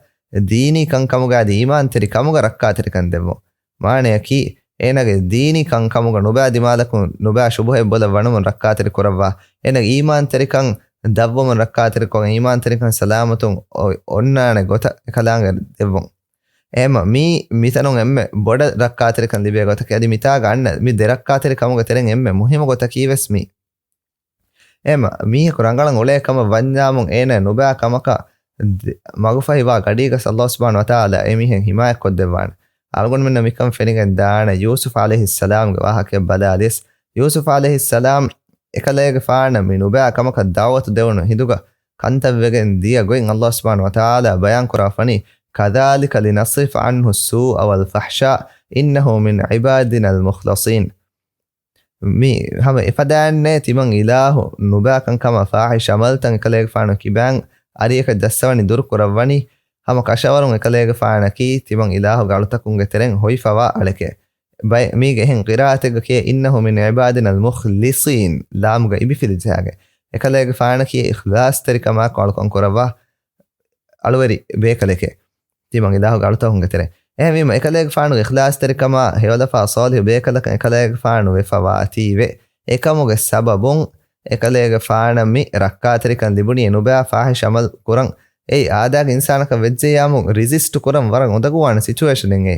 ދީނީ ކަންކަމުގައި އަދި އީމާންތެރި ކަމުގަ ރައްކާތެރިކަން ދެއްވުން. މާނަޔަކީ، އޭނާގެ ދީނީ ކަންކަމުގަ ނުބައި ދިމާލަކުން ނުބައި ޝުބުހައެއް ބޮލަށް ވަނުމުން ރައްކާތެރި ކުރައްވާ، އޭނާގެ އީމާންތެރިކަން ދަށްވަމުން ރައްކާތެރިކޮށް، އީމާންތެރިކަން ސަލާމަތުން އޮ-، އޮންނާނެ ގޮތަށް އެކަލާނގެ ދެއްވުން. އެހެމަ މީ މިތަނުން އެންމެ ބޮޑަށް ރައްކާތެރިކަން ލިބޭ ގޮތަކީ، އަދި މިތާގަ އަންނަ މި ދެ ރައްކާތެރި ކަމުގެ ތެރެއިން އެންމެ މުހިއްމު ގޮތަކީ ވެސް މީ. އެހެމަ މީހަކު ރަނގަޅަށް އުޅޭ ކަމަށް ވަންޏާމުން އޭނާ ނުބައި ކަމަކަށް ދެ-، މަގުފަހިވާ ގަޑީގަސް ﷲ ސުބްޙާނަހޫ ވަތަޢާލާ އެމީހެއް ހިމާޔަތް ކޮށްދެއްވާނެ. އަޅުގަނޑުމެންނަށް މިކަން ފެނިގެން ދާނެ ޔޫސުފް ޢަލައިހިއްސަލާމްގެ ވާހަކައެއް ބަލާލިޔަސް، ޔޫސުފް ޢަލައިހިއްސަލާމް އެކަލޭގެފާނަށް މި ނުބައި ކަމަކަށް ދަޢުވަތު ދެވުނު ހިނދުގަ ކަންތައްވެގެން ދިޔަ ގޮތް ﷲ ސުބްޙާނަހޫ ވަތަޢާލާ ބަޔާން ކުރާފަނީ، كَذَلِكَ لِنَصْرِفَ عَنْهُ السُّوءَ وَالْفَحْشَاءَ إِنَّهُ مِنْ عِبَادِنَا الْمُخْلَصِينَ. މި ހަމަ އެފަދައިންނޭ ތިމަން އިލާހު ނުބައި ކަންކަމާ ފާޙިޝް ޢަމަލުތައް އެކަލޭގެފާނު ކިބައިން އަރިއަކަށް ޖައްސަވަނީ ދުރުކުރައްވަނީ. ހަމަ ކަށަވަރުން އެކަލޭގެފާނަކީ ތިމަން އިލާހުގެ އަޅުތަކުންގެ ތެރެއިން ހޮވިފަވާ އަޅެކޭ. ބައެއް މީގެ އެހެން ޤިރާއަތެއްގަ ކިޔޭ، إِنَّهُ مِنْ عِبَادِنَا الْمُخْلَصِينَ، ލާމުގަ އިބިފިލި ޖަހާގެ. އެކަލޭގެފާނަކީ އިޚްލާޞްތެރިކަމާއެކު އަޅުކަން ކުރައްވާ އަޅުވެރި ބޭކަލެކޭ. ތިމަން އިލާހުގެ އަޅުތަކުންގެ ތެރެއިން. އެހެންވީމަ، އެކަލޭގެފާނުގެ އިޚްލާޞްތެރިކަމާ ހެޔޮލަފާ ޞާލިޙު ބޭކަލަކަށް އެކަލޭގެފާނު ވެފަވާތީވެ. އެކަމުގެ ސަބަބުން އެކަލޭގެފާނަށް މި ރައްކާތެރިކަން ލިބުނީ ނުބައި ފާޙިޝް ޢަމަލު ކުރަން. އެއީ އާދައިގެ އިންސާނަކަށް ވެއްޖެއްޔާމު ރިޒިސްޓް ކުރަން ވަރަށް އުނދަގޫވާނެ ސިޗުއޭޝަނެއް އެ.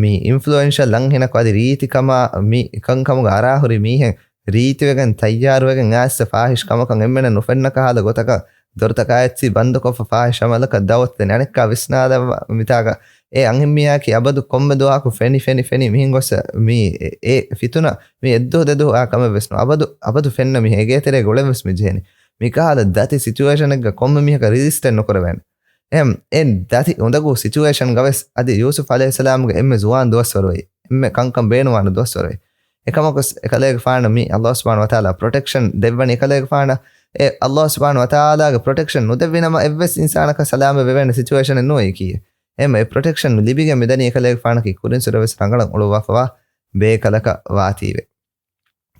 މި އިންފްލުއެންޝަލް އަންހެނަކު އަދި ރީތިކަމާ މި އެކަންކަމުގަ އަރާހުރި މީހެއް ރީތިވެގެން ތައްޔާރުވެގެން އައިސް ފާޙިޝް ކަމަކަށް އެންމެނަށް ނުފެންނަ ކަހަލަ ގޮތަކަށް ދޮރުތަކާ އެއްޗި ބަންދުކޮށްފަ ފާޙިޝް ޢަމަލަކަށް ދަޢުވަތު ދޭނެ. އަނެއްކާ ވިސްނާލައްވާ މިތާގަ އެ އަންހެންމީހާއަކީ އަބަދު ކޮންމެ ދުވަހަކު ފެނި ފެނި ފެނި މިހެން ގޮސް މި އެ، އެ ފިތުނަ މި އެއްދުވަހު ދެދުވަހު އާ ކަމެއް ވެސް ނޫން. އަބަދު، އަބަދު ފެންނަ މީހެއް އޭގެ ތެރޭގަ އުޅެން ވެސް މި ޖެހެނީ. މިކަހަލަ ދަތި ސިޗުއޭޝަނެއްގަ ކޮންމެ މީހަކަށް ރިޒިސްޓެއް ނުކުރެވޭނެ. އެހެން އެ ދަތި އުނދަގޫ ސިޗުއޭޝަންގަ ވެސް އަދި ޔޫސުފް ޢަލައިހިއްސަލާމްގެ އެންމެ ޒުވާން ދުވަސްވަރު އޮތް، އެންމެ ކަންކަން ބޭނުންވާނެ ދުވަސްވަރު އޮތް. އެކަމަކު އެކަލޭގެފާނަށް މި ﷲ ސުބްޙާނަހޫ ވަތަޢާލާ ޕްރޮޓެކްޝަން ދެއްވަނީ އެކަލޭގެފާނަށް. އެ ﷲ ސުބްޙާނަހޫ ވަތަޢާލާގެ ޕްރޮޓެކްޝަން ނުދެއްވި ނަމަ އެއްވެސް އިންސާނަކަށް ސަލާމަތް ވެވޭނެ ސިޗުއޭޝަނެއް ނޫން އެއީކީ. އެހެން އެ ޕްރޮޓެކްޝަން ލިބިގެން މިދަނީ އެކަލޭގެފާނަކީ ކުރިން ސުރެ ވެސް ރަނގަޅަށް އުޅުއްވާފަވާ ބޭކަލަކަށް ވާތީވެ.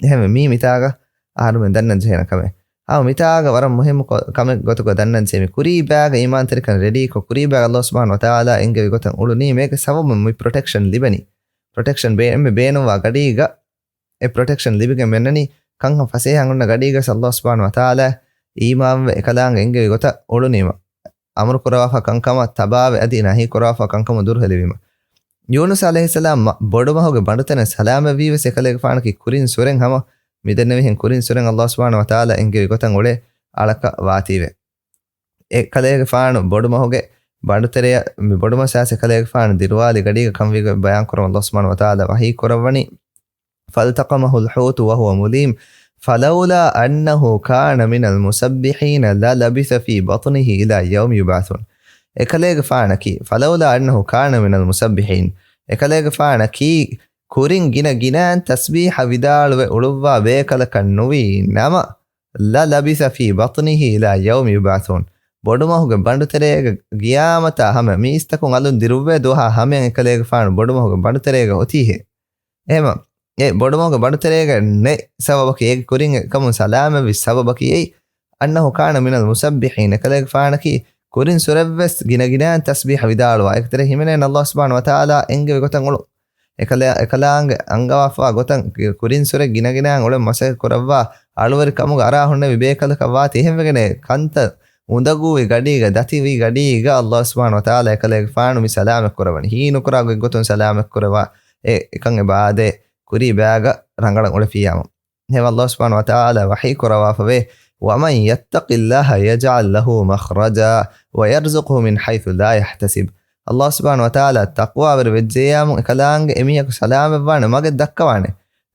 އެހެންވެ، މީ މިތާގަ އަހަރުމެން ދަންނަން ޖެހޭނެ ކަމެއް. އާ، މިތާގަ ވަރަށް މުހިއްމު ކޮ-، ކަމެއް ގޮތުގަ ދަންނަން ޖެހޭ، މި ކުރީ ބައިގަ އީމާންތެރިކަން ރެޑީކޮށް، ކުރީ ބައި ﷲ ސުބްޙާނަހޫ ވަތަޢާލާ އެންގެވި ގޮތަށް އުޅުނީ، މީގެ ސަބަބުން މި ޕްރޮޓެކްޝަން ލިބެނީ. ޕްރޮޓެކްޝަން ބޭ-، އެންމެ ބޭނުންވާ ގަޑީގަ އެ ޕްރޮޓެކްޝަން ލިބިގެން މިއަންނަނީ، ކަންކަން ފަސޭހައިން އޮންނަ ގަޑީގަ ވެސް ﷲ ސުބްޙާނަހޫ ވަތަޢާލާ އީމާންވެ އެކަލާނގެ އެންގެވި ގޮތަށް އުޅުނީމަ. އަމުރު ކުރަވާފާ ކަންކަމަށް ތަބާވެ އަދި ނަހީ ކުރަވާފާ ކަންކަމުން ދުރުހެލިވީމަ. ޔޫނުސް ޢަލައިހިއްސަލާމް މަ-، ބޮޑުމަހުގެ ބަނޑުތަނެއް ސަލާމަތްވީވެސް އެކަލޭގެފާނަކީ ކުރިން ސުރެން ހަމަ މިދެންނެވިހެން ކުރިން ސުރެން ﷲ ސުބްޙާނަހޫ ވަތަޢާލާ އެންގެވި ގޮތަށް އުޅޭ އަޅަކަށް ވާތީވެ. އެކަލޭގެފާނު ބޮޑުމަހުގެ ބަނޑުތެރެއަށް، މި ބޮޑުމަސް އައިސް އެކަލޭގެފާނު ދިރުވާލި ގަޑީގަ ކަންވީގޮތް ބަޔާން ކުރަމުން ﷲ ސުބްޙާނަހޫ ވަތަޢާލާ ވަޙީ ކުރައްވަނީ، فالتقمه الحوت وهو مليم فلولا أنه كان من المسبحين للبث في بطنه إلى يوم يبعثون. އެކަލޭގެފާނަކީ، فلولا أنه كان من المسبحين، އެކަލޭގެފާނަކީ ކުރިން ގިނަ ގިނައިން ތަސްބީޙަ ވިދާޅުވެ އުޅުއްވާ ބޭކަލަކަށް ނުވީ ނަމަ، للبث في بطنه إلى يوم يبعثون. ބޮޑުމަހުގެ ބަނޑުތެރޭގަ ގިޔާމަތާ ހަމަ މީސްތަކުން އަލުން ދިރުއްވޭ ދުވަހާ ހަމަޔަށް އެކަލޭގެފާނު ބޮޑުމަހުގެ ބަނޑުތެރޭގަ އޮތީހޭ. އެހެމަ، އެ ބޮޑުމަހުގެ ބަނޑުތެރޭގަ ނެ ސަބަބަކީ، އޭގެ ކުރިން އެކަމުން ސަލާމަތްވި ސަބަބަކީ އެއީ، أنه كان من المسبحين، އެކަލޭގެފާނަކީ ކުރިން ސުރެއްވެސް ގިނަގިނައިން ތަސްބީޙަ ވިދާޅުވާ. އޭގެތެރޭ ހިމެނޭނެ ﷲ ސުބްޙާނަހޫ ވަތަޢާލާ އެންގެވި ގޮތަށް އުޅު. އެކަލާ-، އެކަލާނގެ އަންގަވާފަވާ ގޮތަށް ކުރިން ސުރެ ގިނަގިނައިން އުޅެން މަސައްކަތް ކުރައްވާ އަޅުވެރިކަމުގަ އަރާ ހުންނެވި ބޭކަލަކަށް ވާތީ. އެހެންވެގެނޭ ކަންތައް އުނދަގޫވި ގަޑީގަ، ދަތިވި ގަޑީގަ ﷲ ސުބްޙާނަހޫ ވަތަޢާލާ އެކަލޭގެފާނު މި ސަލާމަތް ކުރައްވަނީ. ހީނުކުރާ ގޮތްގޮތުން ސަލާމަތް ކުރައްވާ އެ އެކަން އެބަ އާދޭ، ކުރީ ބައިގަ ރަނގަޅަށް އުޅެފިއްޔާމު. އެހެން ﷲ ސުބްޙާނަހޫ ވަތަޢާލާ ވަޙީ ކުރައްވާފަވޭ، ومن يتق الله يجعل له مخرجا ويرزقه من حيث لا يحتسب. ﷲ ސުބްޙާނަހޫ ވަތަޢާލާ ތަޤްވާވެރި ވެއްޖެއްޔާމު އެކަލާނގެ އެމީހަކު ސަލާމަތްވާނެ މަގެއް ދައްކަވާނެ.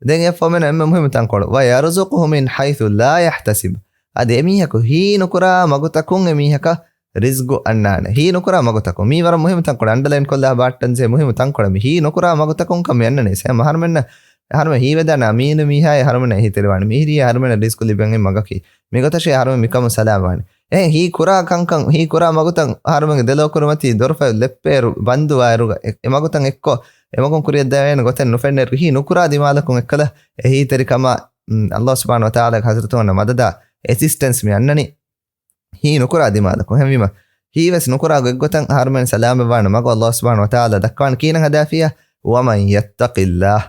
ދެން އެ ފޮމެން އެންމެ މުހިއްމު ތަންކޮޅު، ويرزقه من حيث لا يحتسب. އަދި އެމީހަކު ހީނުކުރާ މަގުތަކުން އެމީހަކަށް ރިޒްގު އަންނާނެ. ހީނުކުރާ މަގުތަކުން. މީ ވަރަށް މުހިއްމު ތަންކޮޅެއް. އަންޑަލައިން ކޮށްލާ ބާއްޓަންޖެހޭ މުހިއްމު ތަންކޮޅެއް. މި ހީނުކުރާ މަގުތަކުން ކަން މި އަންނަނީ. އެހެން އަހަރުމެންނަށް، އަހަރުމެން ހީވެދާނެ އަމީނު މީހާއޭ އަހަރުމެންނަށް އެހީތެރިވާނެ. މިހިރީ އަހަރުމެންނަށް ރިޒްގު ލިބެން އެއް މަގަކީ. މިގޮތަށޭ އަހަރުމެން މިކަމުން ސަލާމަތްވާނެ. އެހެން ހީ ކުރާ ކަންކަން، ހީ ކުރާ މަގުތައް އަހަރުމެންގެ ދެލޯ ކުރިމަތީ ދޮރުފަތް ލެއްޕޭއިރު ބަންދުވާއިރުގަ އެ، އެ މަގުތައް އެއްކޮށް، އެ މަގުން ކުރިއަށްދެވޭނެ ގޮތެއް ނުފެންނައިރު ހީ ނުކުރާ ދިމާލަކުން އެއްކަލަ އެހީތެރިކަމާ، މް، ﷲ ސުބްޙާނަހޫ ވަތަޢާލާގެ ޙަޟްރަތުން އަންނަ މަދަދާ އެސިސްޓެންސް މި އަންނަނީ. ހީ ނުކުރާ ދިމާލަކުން. އެހެންވީމަ، ހީވެސް ނުކުރާ ގޮތްގޮތަށް އަހަރުމެން ސަލާމަތްވާނެ މަގު ﷲ ސުބްޙާނަހޫ ވަތަޢާލާ ދައްކަވާނެ ކީނަން ހަދާފިއްޔާ، ومن يتق الله،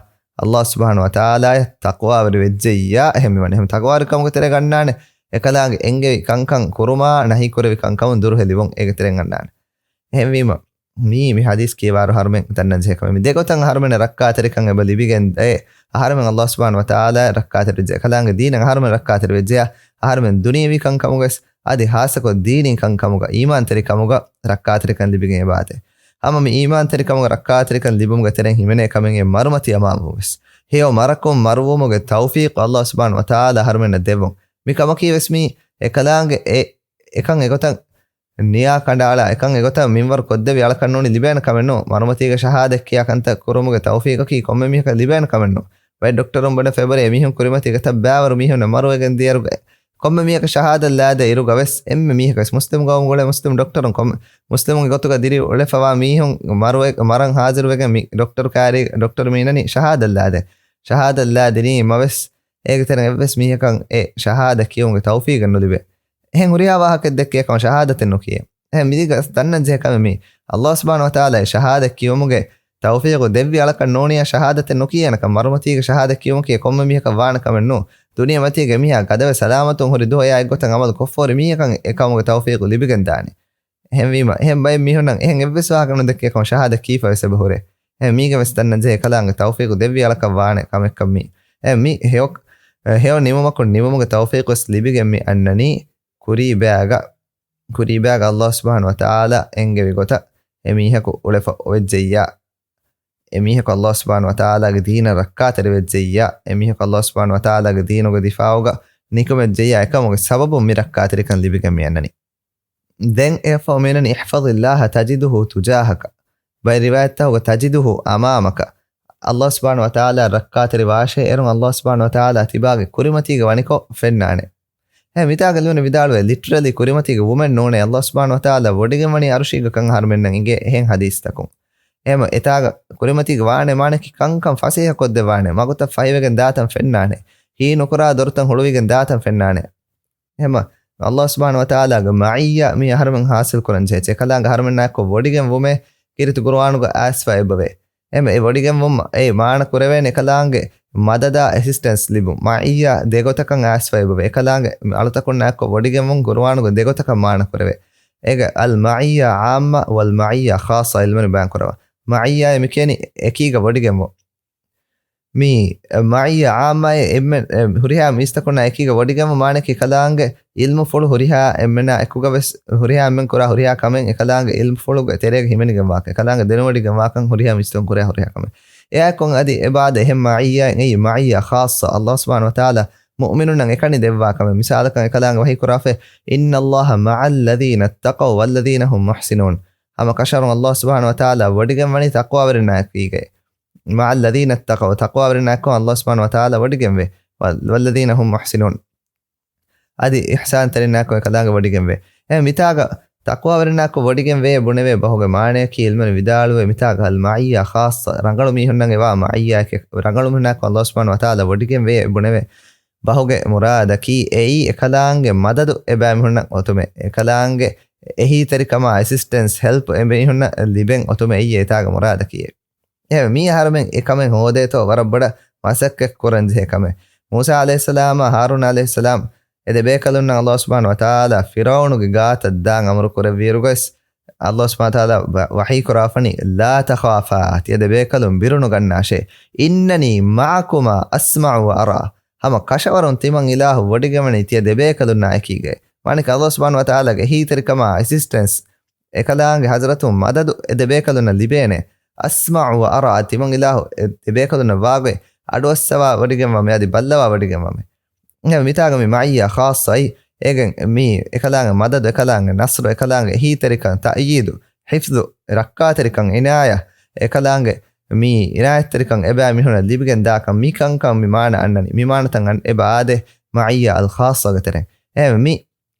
ﷲ ސުބްޙާނަހޫ ވަތަޢާލާއަށް ތަޤްވާވެރި ވެއްޖެއްޔާ، އެހެން މިވަނީ. އެހެން ތަޤްވާވެރިކަމުގެ ތެރޭގަ އަންނާނެ، އެކަލާނގެ އެންގެވި ކަންކަން ކުރުމާ، ނަހީ ކުރެވި ކަންކަމުން ދުރުހެލިވުން އޭގެ ތެރެއިން އަންނާނެ. އެހެންވީމަ، މީ، މި ޙަދީޘް ކިޔަވާއިރު އަހަރުމެން ދަންނަން ޖެހޭ ކަމެއް. މި ދެގޮތަށް އަހަރުމެންނަށް ރައްކާތެރިކަން އެބަ ލިބިގެން ދޭ. އަހަރުމެން ﷲ ސުބްޙާނަހޫ ވަތަޢާލާ ރައްކާތެރި ވެއްޖެ. އެކަލާނގެ ދީނަށް އަހަރުމެން ރައްކާތެރި ވެއްޖެޔާ، އަހަރުމެން ދުނިޔަވީ ކަންކަމުގަސް އަދި ހާއްސަކޮށް ދީނީ ކަންކަމުގަ، އީމާންތެރިކަމުގަ ރައްކާތެރިކަން ލިބިގެން އެބައާދޭ. ހަމަ މި އީމާންތެރިކަމުގަ ރައްކާތެރިކަން ލިބުމުގެ ތެރެއިން ހިމެނޭ ކަމެއް އެ މަރުމަތި އަމާންވުމެސް. ހެޔޮ މަރަކުން މަރުވުމުގެ ތައުފީޤު ﷲ ސުބްޙާނަހޫ ވަތަޢާލާ އަހަރުމެންނަށް ދެއްވުން. މި ކަމަކީވެސް މީ އެކަލާނގެ އެ އެކަން އެގޮތަށް ނިޔާ ކަނޑައަޅާ، އެކަން އެގޮތަށް މިންވަރު ކޮށްދެވި އަޅަކަށް ނޫނީ ލިބޭނެ ކަމެއް ނޫން. މަރުމަތީގެ ޝަހާދަތް ކިޔާ ކަންތައް ކުރުމުގެ ތައުފީޤަކީ ކޮންމެ މީހަކަށް ލިބޭނެ ކަމެއް ނޫން. ބައެއް ޑޮކްޓަރުން ބުނެފައި އެބަހުރޭ މީހުން ކުރިމަތީގަ ތައް ބައިވަރު މީހުންނަށް މަރުވެގެން ދިޔައިރު ކޮންމެ މީހަކަށް ޝަހާދަތް ލާދޭ އިރުގަ ވެސް އެންމެ މީހަކަށް ވެސް މުސްލިމް ގައުމުގަ އުޅޭ މުސްލިމް ޑޮކްޓަރުން ކޮންމެ މުސްލިމުންގެ ގޮތުގަ ދިރިއުޅެފަވާ މީހުން މަރުވެ-، މަރަން ހާޒިރުވެގެން މި ޑޮކްޓަރު ކާރި-، ޑޮކްޓަރު މީނަނީ ޝަހާދަތް ލާދޭ. ޝަހާދަތް ލާ ދިނީމަވެސް އޭގެ ތެރެއިން އެއްވެސް މީހަކަށް އެ ޝަހާދަތް ކިޔުމުގެ ތައުފީގެއް ނުލިބޭ. އެހެން ހުރިހާ ވާހަކައެއް ދެއްކޭ ކަމަށް ޝަހާދަތެއް ނުކިޔޭ. އެހެން މިދީގަ ދަންނަން ޖެހޭ ކަމެއް މީ. އައްލާހު ސުބްޙާނަހު ވަތަޢާލާ އެ ޝަހާދަތް ކިޔުމުގެ ތައުފީޤު ދެއްވި އަޅަކަށް ނޫނިޔާ ޝަހާދަތެއް ނުކިޔޭނެކަން، މަރުމަތީގެ ޝަހާދަތް ކިޔުމަކީ ކޮންމެ މީހަކަށް ވާނެ ކަމެއް ނޫން. ދުނިޔެމަތީގެ މީހާ ގަދަވެ ސަލާމަތުން ހުރި ދުވަހަށް އެއްގޮތަށް އަމަލު ކޮށްފަހުރި މީހަކަށް އެކަމުގެ ތައުފީޤު ލިބިގެން ދާނެ. އެހެންވީމަ، އެހެން ބައެއް މީހުންނަށް އެހެން އެއްވެސް ވާހަކަ ނުދެއްކޭ ކަމަށް ޝަހާދަތް ކީފަވެސް އެބަހުރޭ. އެހެން މީގެ ވެސް ދަންނަން ޖެހޭ އެކަލާނގެ ތައުފީޤު ދެއްވި އަޅަކަށް ވާނެ ކަމެއްކަން މީ. އެ މި ހެޔޮ-، ހެޔޮ ނިމުމަކުން ނިމުމުގެ ތައުފީޤު ވެސް ލިބިގެން މި އަންނަނީ ކުރީ ބައިގަ. ކުރީބާގަ އައްލާހު ސުބްޙާނަހު ވަތަޢާލާ އެންގެވި ގޮތަށް އެމީހަކު އުޅެފަ އޮވެއްޖެއްޔާ، އެމީހަކު އައްލާހު ސުބްޙާނަހު ވަތަޢާލާގެ ދީނަށް ރައްކާތެރިވެއްޖެއްޔާ، އެމީހަކު އައްލާހު ސުބްޙާނަހު ވަތަޢާލާގެ ދީނުގެ ދިފާޢުގަ ނިކުމެއްޖެއްޔާ، އެކަމުގެ ސަބަބުން މި ރައްކާތެރިކަން ލިބިގެން މިއަންނަނީ. ދެން އެއަށްފަހު މިއަންނަނީ، احفظ الله تجده تجاهك. ބައެއް ރިވާޔަތްތަކުގަ تجده أمامك. އައްލާހު ސުބްޙާނަހު ވަތަޢާލާ ރައްކާތެރި ވާށޭ، އޭރުން އައްލާހު ސުބްޙާނަހު ވަތަޢާލާ ތިބާގެ ކުރިމަތީގަ ވަނިކޮށް ފެންނާނެ. އެ މިތާގަ ލިބުނު ވިދާޅުވެ، ލިޓްރަލީ ކުރިމަތީގަ ވުމެއް ނޫނޭ، އައްލާހު ސުބްޙާނަހު ވަތަޢާލާ ވޮޑިގެން ވަނީ އަރުޝީގަ ކަން އަހަރުމެންނަށް އިނގޭ އެހެން ޙަދީޘްތަކުން. އެހެމަ އެތާގަ ކުރިމަތީގަ ވާނެ މާނައަކީ ކަންކަން ފަސޭހަ ކޮށްދެއްވާނެ، މަގުތައް ފަހިވެގެން ދާތަން ފެންނާނެ. ހީ ނުކުރާ ދޮރުތައް ހުޅުވިގެން ދާތަން ފެންނާނެ. އެހެމަ އައްލާހު ސުބްޙާނަހު ވަތަޢާލާގެ މަޢިއްޔާ މި އަހަރުމެން ޙާޞިލް ކުރަން ޖެހޭ. އެކަލާނގެ އަހަރުމެންނާއެކު ވޮޑިގެން ވުމޭ ކީރިތި ޤުރުއާނުގަ އައިސްފަ އެބަވޭ. އެމެ އެ ވޮޑިގެންވުން އެ މާނަ ކުރެވޭނެ އެކަލާނގެ މަދަދާ އެސިސްޓެންސް ލިބުން. މަޢިއްޔާ ދެގޮތަކަށް އައިސްފަ އެބަވޭ. އެކަލާނގެ އަޅުތަކުންނާއެކު ވޮޑިގެންވުން ޤުރުއާނުގަ ދެގޮތަކަށް މާނަ ކުރެވޭ. އޭގަ الْمَعِيَّة الْعَامَّة وَالْمَعِيَّة الْخَاصَّة ޢިލްމުވެރިން ބަޔާން ކުރައްވާ. މަޢިއްޔާއޭ މި ކިޔަނީ އެކީގަ ވޮޑިގެންވުން. މި މަޢިއްޔާ ޢާއްމާއޭ އެންމެ-، އެ، ހުރިހާ މީސްތަކުންނާ އެކީގަ ވޮޑިގެންވުން މާނައަކީ އެކަލާނގެ ޢިލްމުފުޅު ހުރިހާ އެންމެނާ އެކުގަ ވެސް ހުރިހާ އެންމެން ކުރާ ހުރިހާ ކަމެއް އެކަލާނގެ ޢިލްމުފުޅުގެ ތެރޭގަ ހިމެނިގެންވާކަން، އެކަލާނގެ ދެނެވޮޑިގެންވާކަން، ހުރިހާ މީސްތަކުން ކުރާ ހުރިހާ ކަމެއް. އެއާއެކު އަދި އެބައާދޭ އެހެން މަޢިއްޔާއެއް އެއީ މަޢިއްޔާ ޚާއްޞަ، އައްލާހު ސުބްޙާނަހު ވަތަޢާލާ މުއުމިނުންނަށް އެކަނި ދެއްވާ ކަމެއް. މިސާލަކަށް އެކަލާނގެ ވަޙީ ކުރާފައި، إِنَّ اللَّهَ مَعَ الَّذِينَ اتَّقَوْا وَالَّذِينَ هُمْ مُحْسِنُونَ. ހަމަ ކަށަވަރުން އައްލާހު ސުބްޙާނަހު ވަތަޢާލާ ވޮޑިގެންވަނީ ތަޤްވާވެރިންނާއެކީގައި. مَعَ الَّذِينَ اتَّقَوْا، ތަޤްވާވެރިންނާއެކު އައްލާހު ސުބްޙާނަހު ވަތަޢާލާ ވޮޑިގެންވޭ. وَالَّذِينَ هُمْ مُحْسِنُونَ. އަދި އިޙްސާންތެރިންނާއެކު އެކަލާނގެ ވޮޑިގެންވޭ. އެ މިތާގަ ތަޤްވާވެރިންނާއެކު ވޮޑިގެންވޭ ބުނެވޭ ބަހުގެ މާނަޔަކީ ޢިލްމުވެރިން ވިދާޅުވޭ މިތާގަ الْمَعِيَّة الْخَاصَّة، ރަނގަޅު މީހުންނަށް އެވާ މަޢިއްޔާއެކޭ، ރަނގަޅު މީހުންނާއެކު އައްލާހު ސުބްޙާނަހު ވަތަޢާލާ ވޮޑިގެންވޭ ބުނެވޭ ބަހުގެ މުރާދަކީ އެއީ އެކަލާނގެ މަދަދު އެބައިމީހުންނަށް އޮތުމޭ. އެކަލާނގެ އެހީތެރިކަމާ އެސިސްޓެންސް، ހެލްޕް އެމީހުންނަށް ލިބެން އޮތުމޭ އެއީ އެތާގެ މުރާދަކީ. އެހެން މީ އަހަރުމެން އެކަމެއް ހޯދޭތޯ ވަރަށް ބޮޑަށް މަސައްކަތް ކުރަން ޖެހޭ ކަމެއް. މޫސާ ޢަލައިހިއްސަލާމާ ހާރޫން ޢަލައިހިއްސަލާމް އެ ދެބޭކަލުންނަށް އައްލާހު ސުބްޙާނަހު ވަތަޢާލާ ފިރްޢައުނުގެ ގާތަށް ދާން އަމުރު ކުރެއްވިއިރުގަސް، އައްލާހު ސުބްޙާނަހު ވަތަޢާލާ ވަ-، ވަޙީ ކުރާފަނީ، لَا تَخَافَا، ތިޔަ ދެބޭކަލުން ބިރުނުގަންނާށޭ. إِنَّنِي مَعَكُمَا أَسْمَعُ وَأَرَىٰ. ހަމަ ކަށަވަރުން ތިމަން އިލާހު ވޮޑިގެންވަނީ ތިޔަ ދެބޭކަލުންނާ އެކީގައި. މާނައަކީ އައްލާހު ސުބްޙާނަހު ވަތަޢާލާގެ އެހީތެރިކަމާ އެސިސްޓެންސް، އެކަލާނގެ ޙަޟްރަތުން މަދަދު އެ ދެބޭކަލުންނަށް ލިބޭނެ. أَسْمَعُ وَأَرَىٰ، ތިމަން އިލާހު އެ ދެބޭކަލުންނަށް ވާގޮތް އަޑުއައްސަވާ ވޮޑިގެންވަމޭ، އަދި ބައްލަވާ ވޮޑިގެންވަމޭ. އެހެން މިތާގަ މި މަޢިއްޔާ ޚާއްޞައީ، އޭގެން މީ އެކަލާނގެ މަދަދު، އެކަލާނގެ ނަޞްރު، އެކަލާނގެ އެހީތެރިކަން، ތައުޔީދު، ޙިފްޒު، ރައްކާތެރިކަން، އިނާޔަ، އެކަލާނގެ މި އިނާޔަތްތެރިކަން އެބައިމީހުންނަށް ލިބިގެން ދާކަން، މި ކަންކަން މި މާނަ އަންނަނީ. މި މާނަތައް އަން އެބަ އާދޭ މަޢިއްޔާ އަލް ޚާއްޞާގެ ތެރެއިން. އެހެން މި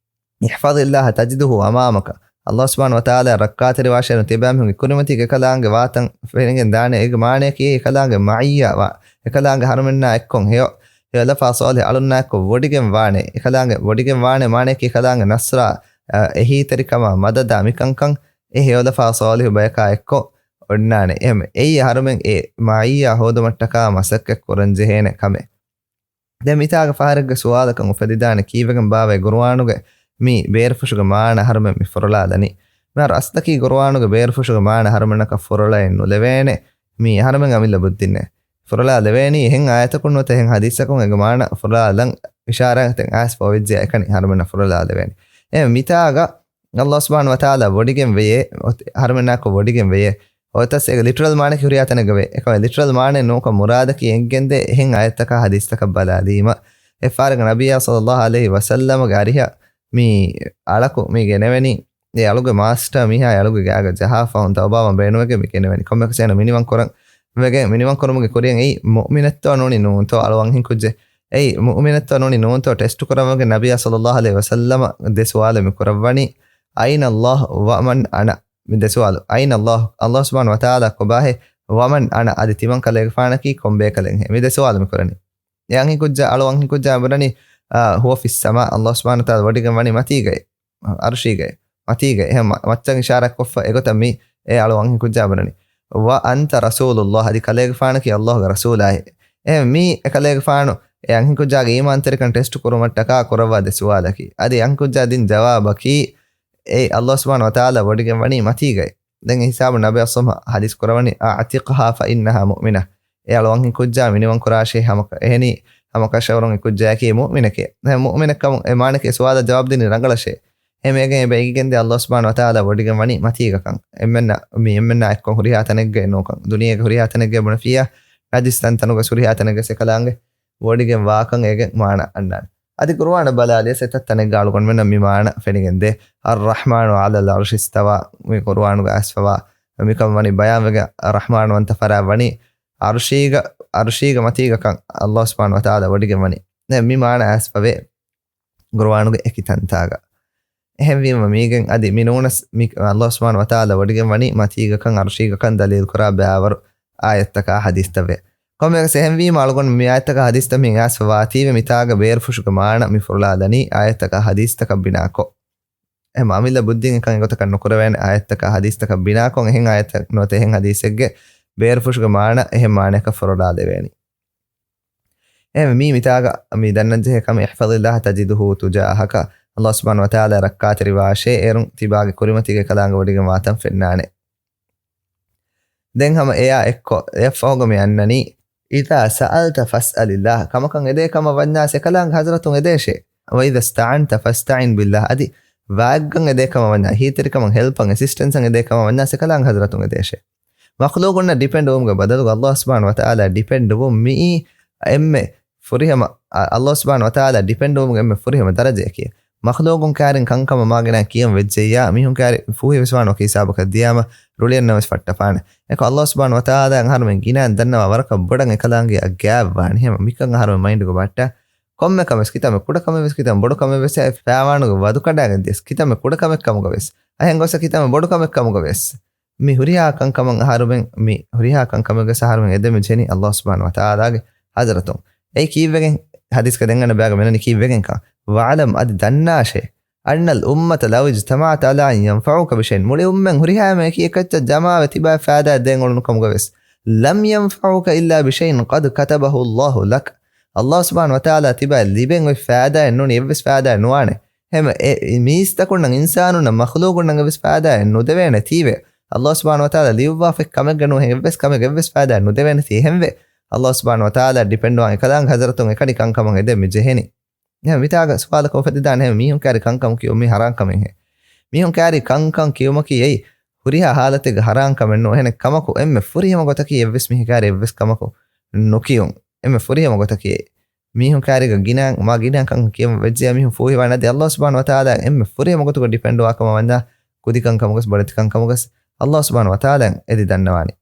احفظ الله تجده أمامك. އައްލާހު ސުބްޙާނަހު ވަތަޢާލާ ރައްކާތެރިވާށޭ، ތިޔަބައިމީހުންގެ ކުރިމަތީގަ އެކަލާނގެ ވާތަން ފެނިގެން ދާނެ. އޭގެ މާނަޔަކީ އެކަލާނގެ މަޢިއްޔާ ވާ، އެކަލާނގެ އަހަރުމެންނާ އެއްކޮށް ހެޔޮ، ހެޔޮލަފާ ޞާލިޙު އަޅުންނާ އެއްކޮށް ވޮޑިގެން ވާނެ. އެކަލާނގެ ވޮޑިގެން ވާނެ މާނަޔަކީ އެކަލާނގެ ނަޞްރާ، އަ، އެހީތެރިކަމާ، މަދަދާ، މިކަންކަން އެ ހެޔޮލަފާ ޞާލިޙު ބަޔަކާ އެއްކޮށް އޮންނާނެ. އެހެން އެއީ އަހަރުމެން އެ މަޢިއްޔާ ހޯދުމަށްޓަކާ މަސައްކަތް ކުރަން ޖެހޭނެ ކަމެއް. ދެން މިތާގަ ފަހަރެއްގެ ސުވާލަކަށް އުފެދިދާނެ، ކީއްވެގެން ބާވައޭ ޤުރުއާނުގެ މި ބޭރުފުށުގެ މާނަ އަހަރުމެން މި ފުރޮޅާލަނީ؟ މިހާރު އަސްލަކީ ޤުރުއާނުގެ ބޭރުފުށުގެ މާނަ އަހަރުމެންނަކަށް ފުރޮޅައެއް ނުލެވޭނެ. މީ އަހަރުމެން އަމިއްލަ ބުއްދިންނޭ. ފުރޮޅާލެވޭނީ އެހެން އާޔަތަކުން ނުވަތަ އެހެން ޙަދީޘްތަކުން އޭގެ މާނަ ފުރޮޅާލަން އިޝާރާތެއް އައިސްފަ އޮވެއްޖެ އެކަނި އަހަރުމެންނަށް ފުރޮޅާލެވޭނެ. އެ މިތާގަ އައްލާހު ސުބްޙާނަހު ވަތަޢާލާ ވޮޑިގެން ވެޔޭ، އަހަރުމެންނާއެކު ވޮޑިގެން ވެޔޭ. އޮތަސް އޭގެ ލިޓްރަލް މާނައަކީ ހުރިހާ ތަނެއްގަ ވޭ. އެކަމަށް ލިޓްރަލް މާނައެއް ނޫންކަން މުރާދަކީ އެނގެންދޭ އެހެން އާޔަތްތަކާ ޙަދީޘްތަކަށް ބަލާލީމަ، އެއްފަހަރެއްގަ ނަބިއްޔާ ޞައްލައްލާހު ޢަލައިހި ވަސައްލަމަގެ އަރިހަށް މި އަޅަކު މި ގެނެވެނީ، އެ އަޅުގެ މާސްޓަރ މީހާ އެ އަޅުގެ ގާގަ ޖަހާފަ ހުން ތައުބާވަން ބޭނުވެގެން މި ގެނެވެނީ. ކޮންމެކަސޭނަ މިނިވަން ކުރަން ވެގެން މިނިވަން ކުރުމުގެ ކުރިޔަށް އެއީ މުއުމިނެއްތޯ ނޫނީ ނޫންތޯ އަޅު ވަންހިން ކުއްޖެއް. އެއީ މުއުމިނެއްތޯ ނޫނީ ނޫންތޯ ޓެސްޓު ކުރަން ވެގެން ނަބިއްޔާ ޞައްލައްލާހު ޢަލައިހި ވަސައްލަމަށް ދެ ސުވާލެއް މި ކުރައްވަނީ، أين الله ومن أنا؟ މި ދެ ސުވާލު. أين الله؟ ﷲ ސުބްޙާނަހޫ ވަތަޢާލާ ކޮބާހޭ؟ ومن أنا؟ އަދި ތިމަން ކަލޭގެފާނަކީ ކޮންބޭކަލެއްހޭ؟ މި ދެ ސުވާލު މި ކުރަނީ. އެ އަންހެން ކުއްޖާ އަޅު އަންހެން ކުއްޖާ ބުނަނީ، އާ، هو في السماء، ﷲ ސުބްޙާނަހޫ ވަތަޢާލާ ވޮޑިގެން ވަނީ މަތީގައި، އަރުޝީގައި، މަތީގައި. އެހެން މަ-، މައްޗަށް އިޝާރާތްކޮށްފަ އެގޮތަށް މި އެ އަޅު އަންހެން ކުއްޖާ ބުނަނީ. وأنت رسول الله، އަދި ކަލޭގެފާނަކީ ﷲގެ ރަސޫލާއި. އެހެން މީ އެ ކަލޭގެފާނު އެ އަންހެން ކުއްޖާގެ އީމާންތެރިކަން ޓެސްޓު ކުރުމަށްޓަކާ ކުރައްވާ ދެ ސުވާލަކީ. އަދި އަންހެން ކުއްޖާ ދިން ޖަވާބަކީ، އެ ﷲ ސުބްޙާނަހޫ ވަތަޢާލާ ވޮޑިގެން ވަނީ މަތީގައި. ދެން އެ ހިސާބުން ނަބިއްޔާ ޞައްލައްލާހު ޢަލައިހި ވަސައްލަމަ ޙަދީޘް ކުރަވަނީ، أعتقها فإنها مؤمنة. އެ އަޅު އަންހެން ކުއްޖާ މިނިވަން ކުރާށޭ، ހަމަ އެހެނީ ހަމަކަށަވަރުން އެ ކުއްޖާއަކީ މުއުމިނެކޭ. ދެން މުއުމިނެއްކަމުން އެ މާނައަކީ އެ ސުވާލަށް ޖަވާބު ދިނީ ރަނގަޅަށޭ. އެހެންވެގެން އެބަ އެނގިގެންދޭ ﷲ ސުބްޙާނަހޫ ވަތަޢާލާ ވޮޑިގެން ވަނީ މަތީގަކަން. އެންމެންނަށް، މި އެންމެންނާ އެއްކޮށް ހުރިހާ ތަނެއްގައި ނޫންކަން. ދުނިޔޭގެ ހުރިހާ ތަނެއްގައި ބުނެފިއްޔާ، ނަޖިސް ތަންތަނުގަ ހުރިހާ ތަނެއްގައި އެކަލާނގެ ވޮޑިގެން ވާކަން އޭގެ މާނަ އަންނާނެ. އަދި ޤުރުއާނަށް ބަލާލިޔަސް އެތައް ތަނެއްގަ އަޅުގަނޑުމެންނަށް މި މާނަ ފެނިގެންދޭ. الرحمن على العرش استوى، މި ޤުރުއާނުގަ އައިސްފަވާ، މިކަން ވަނީ ބަޔާންވެގެން ރަޙްމާންވަންތަ ފަރާތް ވަނީ ޢަރުޝީގަ، ޢަރުޝީގަ މަތީގަކަން ﷲ ސުބްޙާނަހޫ ވަތަޢާލާ ވޮޑިގެން ވަނީ. ދެން މި މާނަ އައިސްފަވޭ ޤުރުއާނުގެ އެކި ތަންތާގަ. އެހެންވީމަ މީގެން އަދި މި ނޫނަސް މި ﷲ ސުބްޙާނަހޫ ވަތަޢާލާ ވޮޑިގެން ވަނީ މަތީގަކަން ޢަރުޝީގަކަން ދަލީލު ކުރާ ބައިވަރު އާޔަތްތަކާ ޙަދީޘްތައް ވޭ. ކޮންމެއަކަސް އެހެންވީމަ އަޅުގަނޑު މި އާޔަތްތަކާ ޙަދީޘްތައް މި އައިސްފަ ވާތީވެ މިތާގަ ބޭރުފުށުގެ މާނަ މި ފުރޮޅާލަނީ އާޔަތްތަކާ ޙަދީޘްތަކަށް ބިނާކޮށް. އެހެން އަމިއްލަ ބުއްދިން އެކަން އެގޮތަކަށް ނުކުރެވޭނެ. އާޔަތްތަކާ ޙަދީޘްތަކަށް ބިނާކޮށް އެހެން އާޔަތެއް ނުވަތަ އެހެން ޙަދީޘެއްގެ ބޭރުފުށުގެ މާނަ އެހެން މާނައަކަށް ފުރޮޅާލެވޭނީ. އެހެން މީ މިތާގަ މި ދަންނަންޖެހޭ ކަމެއް، احفظ الله تجده تجاهك، ﷲ ސުބްޙާނަހޫ ވަތަޢާލާ ރައްކާތެރިވާށޭ، އޭރުން ތިބާގެ ކުރިމަތީގައި ކަލާނގެ ވޮޑިގެން ވާތަން ފެންނާނެ. ދެން ހަމަ އެއާ އެއްކޮށް އެއަށްފަހުގަ މި އަންނަނީ، إذا سألت فاسأل الله، ކަމަކަށް އެދޭ ކަމަށް ވަންޏާސް އެކަލާނގެ ޙަޟްރަތުން އެދޭށޭ. وإذا استعنت فاستعن بالله، އަދި ވާގަން އެދޭ ކަމަށް ވަންޏާ، ހީތެރިކަމަށް ހެލްޕަށް އެސިސްޓެންސަށް އެދޭ ކަމަށް ވަންޏާސް އެކަލާނގެ ޙަޟްރަތުން އެދޭށޭ. މަޚްލޫޤުންނަށް ޑިޕެންޑް ވުމުގެ ބަދަލުގަ ﷲ ސުބްޙާނަހޫ ވަތަޢާލާ ޑިޕެންޑް ވުން މިއީ އެންމެ ފުރިހަމަ، އަ، ﷲ ސުބްޙާނަހޫ ވަތަޢާލާ ޑިޕެންޑް ވުމުގެ އެންމެ ފުރިހަމަ ދަރަޖައަކީ. މަޚްލޫޤުން ކާރިން ކަންކަމަށް މާގިނަ ކިޔަން ވެއްޖެއްޔާ، މީހުން ކާރި ފޫހިވެސް ވާނެ ވަކި ހިސާބަކަށް ދިޔާމަ ރުޅިއަންނަވެސް ފައްޓަފާނެ. އެކަ ﷲ ސުބްޙާނަހޫ ވަތަޢާލާ އަހަރުމެން ގިނައިން ދަންނަވާ ވަރަކަށް ބޮޑަށް އެކަލާނގެއަށް ގާތްވާނެ. އެހެން މިކަން އަހަރުމެން މައިންޑުގަ ބައްޓާ. ކޮންމެ ކަމެއް ވެސް ކިތަންމެ ކުޑަ ކަމެއް ވެސް ކިތަންމެ ބޮޑު ކަމެއް ވެސް އެ ފައިވާނުގެ ވަދު ކަނޑާގެން ދިޔަސް ކިތަންމެ ކުޑަ ކަމެއް ކަމުގަ ވެސް. އަހެން ގޮސް ކިތަންމެ ބޮޑު ކަމެއް ކަމުގަ ވެސް. މި ހުރިހާ ކަންކަމަށް އަހަރުމެން، މި ހުރިހާ ކަންކަމެއްގެ އަހަރުމެން އެދެމި ޖެނި ﷲ ސުބްޙާނަހޫ ވަތަޢާލާގެ ޙަޟްރަތުން. އެއީ ކީއްވެގެން ޙަދީޘްގަ ދެން އަންނަ ބަޔާންގަ މިނަނީ ކީއްވެގެންކަން. واعلم، އަދި ދަންނާށޭ، أن الأمة لو اجتمعت على أن ينفعوك بشيء، މުޅި އުއްމަތް ހުރިހާ އެކި އެކައްޗަށް ޖަމާވެ ތިބާ ފައިދާ ދޭން އުޅުނު ކަމުގަ ވެސް، لم ينفعوك إلا بشيء قد كتبه الله لك. ﷲ ސުބްޙާނަހޫ ވަތަޢާލާ ތިބާ ލިބެން އޮތް ފައިދާއެއް ނޫނީ އެއްވެސް ފައިދާއެއް ނުވާނެ. ހަމަ އެ މީސްތަކުންނަށް، އިންސާނުންނަށް، މަޚްލޫޤުންނަށް އެއްވެސް ފައިދާއެއް ނުދެވޭނެ ތީވެ. ﷲ ސުބްޙާނަހޫ ވަތަޢާލާ ލިޔުއްވާފައި ކަމެއްގަ ނޫން އެއްވެސް ކަމެއް އެއްވެސް ފައިދާއެއް ނުދެވޭނެތީ. އެހެންވެ، ﷲ ސުބްޙާނަހޫ ވަތަޢާލާ ޑިޕެންޑްވާން އެކަލާނގެ ޙަޟްރަތުން އެކަނި ކަންކަމަށް އެދެން މި ޖެހެނީ. އެހެން މިތާގަ ސުވާލަކަށް އުފެދިދާނެ، އެހެން މީހުން ކާރި ކަންކަން ކިޔުން މީ ޙަރާން ކަމެއްހޭ؟ މީހުން ކާރި ކަންކަން ކިޔުމަކީ އެއީ ހުރިހާ ޙާލަތެއްގަ ޙަރާން ކަމެއް ނޫން. އެހެނެއް ކަމަކު އެންމެ ފުރިހަމަ ގޮތަކީ އެއްވެސް މީހަކާރި އެއްވެސް ކަމަކު ނުކިޔުން. އެންމެ ފުރިހަމަ ގޮތަކީ އެއީ. މީހުން ކާރީގަ ގިނަ، މާ ގިނަ ކަން ކިޔަން ވެއްޖެޔާ މީހުން ފޫހިވާނެ އަދި ﷲ ސުބްޙާނަހޫ ވަތަޢާލާ އެންމެ ފުރިހަމަ ގޮތުގަ ޑިޕެންޑް ވާ ކަމަށް ވަންޏާ ކުދިކަން ކަމުގަސް، ބޮޑެތިކަން ކަމުގަސް ﷲ ސުބްޙާނަހޫ ވަތަޢާލާ އެދި ދަންނަވާނެ.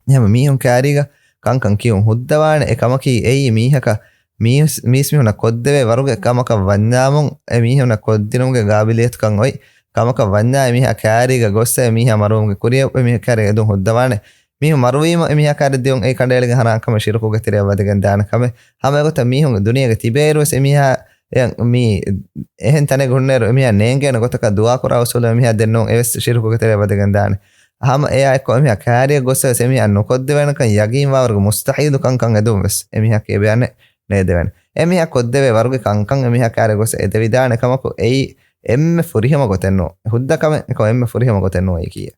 އެހެން މީހުން ކާރީގަ ކަންކަން ކިޔުން ހުއްދަވާނެ އެ ކަމަކީ އެއީ މީހަކަށް މީސް، މީސްމީހުންނަށް ކޮށްދެވޭ ވަރުގެ ކަމަކަށް ވަންޏާމުން އެ މީހުންނަށް ކޮށްދިނުމުގެ ގާބިލިއްޔަތުކަން އޮތް ކަމަކަށް ވަންޏާ އެ މީހާ ކާރީގަ ގޮއްސަ އެ މީހާ މަރުވުމުގެ ކުރިޔަށް އެ މީހާ ކާރީ އެދުން ހުއްދަވާނެ. މީހުން މަރުވީމަ އެ މީހާ ކާރި ދިޔުން އެ ކަނޑައެޅިގެން ހަރާން ކަމެއް ޝިރުކުގެ ތެރެއަށް ވަދެގެން ދާނެ ކަމެއް. ހަމަ އެގޮތަށް މީހުން ދުނިޔޭގަ ތިބޭއިރުވެސް އެ މީހާ އެ މީ އެހެން ތަނެއްގަ ހުންނައިރު އެ މީހާ ނޭނގޭނެ ގޮތަކަށް ދުޢާ ކުރާ އުސޫލު އެ މީހާ ދެންނޫން އެވެސް ޝިރުކުގެ ތެރެއަށް ވަދެގެން ދާނެ. ހަމަ އެއާ އެއްކޮށް އެ މީހާ ކާރިއަށް ގޮއްސަ ވެސް އެ މީހާ ނުކޮށްދެވޭނެކަން ޔަގީންވާވަރުގެ މުސްތަޙީލު ކަންކަން އެދުން ވެސް އެ މީހާ ކޭބެއާނެ ނޭދެވޭނެ. އެ މީހާ ކޮށްދެވޭ ވަރުގެ ކަންކަން އެ މީހާ ކާރިއަށް ގޮއްސަ އެދެވިދާނެ ކަމަކު އެއީ އެންމެ ފުރިހަމަ ގޮތެއް ނޫން. ހުއްދަ ކަމެއް އެކަމަކު އެންމެ ފުރިހަމަ ގޮތެއް ނޫން އެއީ ކީއް؟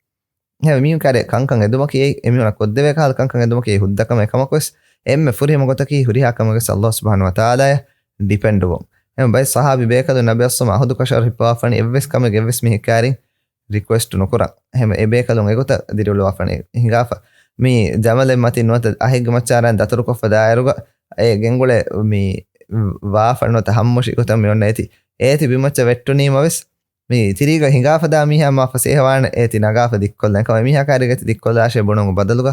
އެހެންވެ، މީހުން ކާރި ކަންކަން އެދުމަކީ އެއީ، އެމީހުންނަށް ކޮށްދެވޭ ކަހަލަ ކަންކަން އެދުމަކީ އެއީ ހުއްދަ ކަމެއް. އެކަމަކުވެސް އެންމެ ފުރިހަމަ ގޮތަކީ ހުރިހާ ކަމެއްވެސް ﷲ ސުބްޙާނަހޫ ވަތަޢާލާއަށް ޑިޕެންޑްވުން. އެހެން ބައެއް ޞަޙާބީ ބޭކަލުން ނަބިއްޔާ ޞައްލައްލާހު ޢަލައިހި ވަސައްލަމަ ޢަހުދު ކަށަވަރު ހިއްޕަވާފަނީ އެއްވެސް ކަމެއްގެ އެއްވެސް މީހެއް ކާރިން ރިކުއެސްޓް ނުކުރަން. އެހެންވެ، އެ ބޭކަލުން އެގޮތަށް ދިރިއުޅުވާފަނީ ހިނގާފަ. މި ޖަމަލެއް މަތިން ނުވަތަ އަހެއްގެ މައްޗަށް އަރާން ދަތުރުކޮށްފަ ދާއިރުގަ އެ ގެންގުޅޭ މި ވާފަ ނުވަތަ ހައްމުށި ގޮތަށް މި އޮންނަ އޭތި. އޭތި ބިމައްޗަށް ވެއްޓުނީމަވެސް، މި ތިރީގަ ހިނގާފަދާ މީހާ މާ ފަސޭހަވާނެ އޭތި ނަގާފަ ދިއްކޮށްލަން. އެކަމަ މީހާ ކާރިގަތި ދިއްކޮށްލާށޭ ބުނުމުގެ ބަދަލުގަ،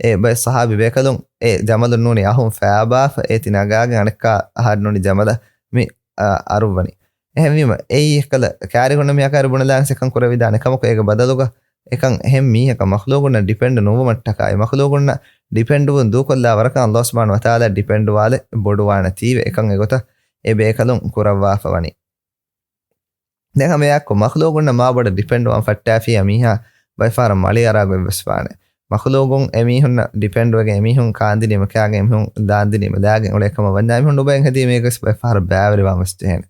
އެ ބައެއް ސަހާބި ބޭކަލުން އެ ޖަމަލުން ނޫނީ އަހުން ފައިބާފަ އޭތި ނަގާގެން އަނެއްކާ އަހަރު ނޫނީ ޖަމަލަށް މި، އަ، އަރުއްވަނީ. އެހެންވީމަ، އެއީ އެއްކަލަ ކާރި ހުންނަ މީހާ ކާރި ބުނެލާން ސެކަން ކުރެވިދާނެ ކަމަކު އޭގެ ބަދަލުގަ އެކަން އެހެން މީހަކަށް މަޚްލޫގުންނަށް ޑިޕެންޑް ނުވުމަށްޓަކާއި، މަޚްލޫގުންނަށް ޑިޕެންޑްވުން ދޫކޮށްލާ ވަރަކަށް ﷲ ސުބްޙާނަހޫ ވަތަޢާލާ ޑިޕެންޑްވާލެއް ބޮޑުވާނެތީވެ އެކަން އެގޮތަށް އެ ބޭކަލުން ކުރައްވާފަ ވަނީ. ދެން ހަމައެއާއެކު މަޚްލޫގުންނަށް މާބޮޑަށް ޑިޕެންޑްވާން ފައްޓާފިއްޔާ މީހާ ބައެއްފަހަރަށް މަޅިއަރާ ގޮތްވެސް ވާނެ. މަޚްލޫގުން އެމީހުންނަށް ޑިޕެންޑްވެގެން އެމީހުން ކާންދިނީމަ ކާގެން އެމީހުން ދާންދިނީމަ ދާގެން އުޅޭ ކަމަށް ވަންޏާ އެމީހުން ނުބައިން ހެދީމަ އޭގަސް ބައެއްފަހަރަށް ބައިވެރިވާން ވެސް ޖެހޭނެ.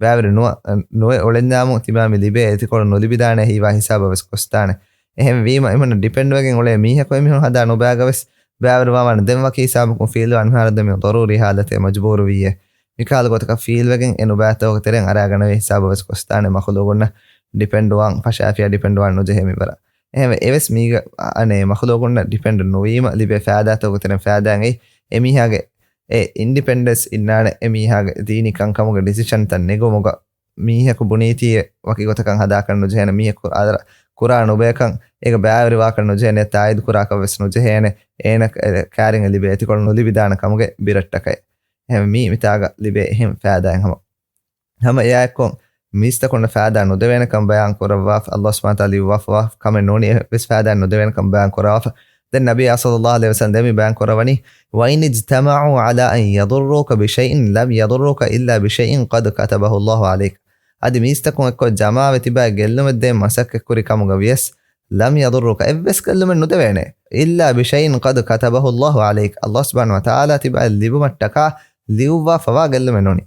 ބައިވެރި ނުވަ، ނުވެ އުޅެންޏާމު ތިބާ މި ލިބޭ އެތިކޮޅު ނުލިބިދާނެ ހީވާ ހިސާބަށް ވެސް ގޮސްދާނެ. އެހެން ވީމަ އެމީހުންނަށް ޑިޕެންޑްވެގެން އުޅޭ މީހަކު އެމީހުން ހަދާ ނުބައިގަ ވެސް ބައިވެރިވާން ވާނެ. ދެން ވަކި ހިސާބަކުން ފީލްވާން މިހާރު ދެން މި ޟަރޫރީ ހާލަތެއް މަޖުބޫރު ވީއޭ. މިކަހަލަ ގޮތަކަށް ފީލްވެގެން އެ ނުބައިތަކުގެ ތެރެއިން އަރާގަނެވޭ ހިސާބަށް ވެސް ގޮސްދާނެ. މަޚްލޫގުންނަށް ޑިޕެންޑްވާން ފަށާފިޔާ ޑިޕެންޑްވާން ނުޖެހޭ މިވަރަށް. އެހެންވެ އެވެސް މީގަ އަނެއް މަޚްލޫގުންނަށް ޑިޕެންޑް ނުވީމަ ލިބޭ ފައިދާތަކުގެ ތެރެއިން ފައިދާއިން އެއީ އެމީހާގެ އެ އިންޑިޕެންޑެންސް އިންނާނެ. އެމީހާގެ ދީނީ ކަންކަމުގެ ޑިސިޝަންތައް ނެގުމުގަ މީހަކު ބުނީތީ ވަކި ގޮތަކަށް ހަދާކަށް ނުޖެހޭނެ، މީހަކު އަދަރ ކުރާ ނުބަޔަކަށް އޭގަ ބައިވެރިވާކަށް ނުޖެހޭނެ، ތާއީދު ކުރާކަށް ވެސް ނުޖެހޭނެ، އޭނަ ކާރިން ލިބޭ އެތިކޮޅު ނުލިބިދާނެ ކަމުގެ ބިރައްޓަކައެ. އެހެން މީ މިތާގަ ލިބޭ އެހެން ފައިދާއެއް ހަމަ. ހަމަ އެއާއެއްކޮށް މީސްތަކުންނަށް ފައިދާ ނުދެވޭނެކަން ބަޔާން ކުރައްވާފަ، ﷲ ސުބްޙާނަހޫ ވަތަޢާލާ ލިޔުއްވާފަވާ ކަމެއް ނޫނީ އެއްވެސް ފައިދާ ނުދެވޭނެކަން ބަޔާން ކުރައްވާފަ. ދެން ނަބީ ޞައްލައްލާހު ޢަލައިހި ވަސައްލަމް ދެން މި ބަޔާން ކުރައްވަނީ، وَإِنِ اجْتَمَعُوا عَلَىٰ أَنْ يَضُرُّوكَ بِشَيْءٍ لَمْ يَضُرُّوكَ إِلَّا بِشَيْءٍ قَدْ كَتَبَهُ اللَّهُ عَلَيْكَ. އަދި މީސްތަކުން އެއްކޮށް ޖަމާވެ ތިބާ ގެއްލުމެއް ދޭން މަސައްކަތްކުރި ކަމުގަ ވިޔަސް، لَمْ يَضُرُّوكَ، އެއްވެސް ގެއްލުމެއް ނުދެވޭނެ، إِلَّا بِشَيْءٍ قَدْ كَتَبَهُ اللَّهُ عَلَيْكَ، ﷲ ސުބްޙާނަހޫ ވަތަޢާލާ ތިބާއަށް ލިބުމަށްޓަކާ ލިޔުއްވާފަވާ ގެއްލުމެއް ނޫނީ.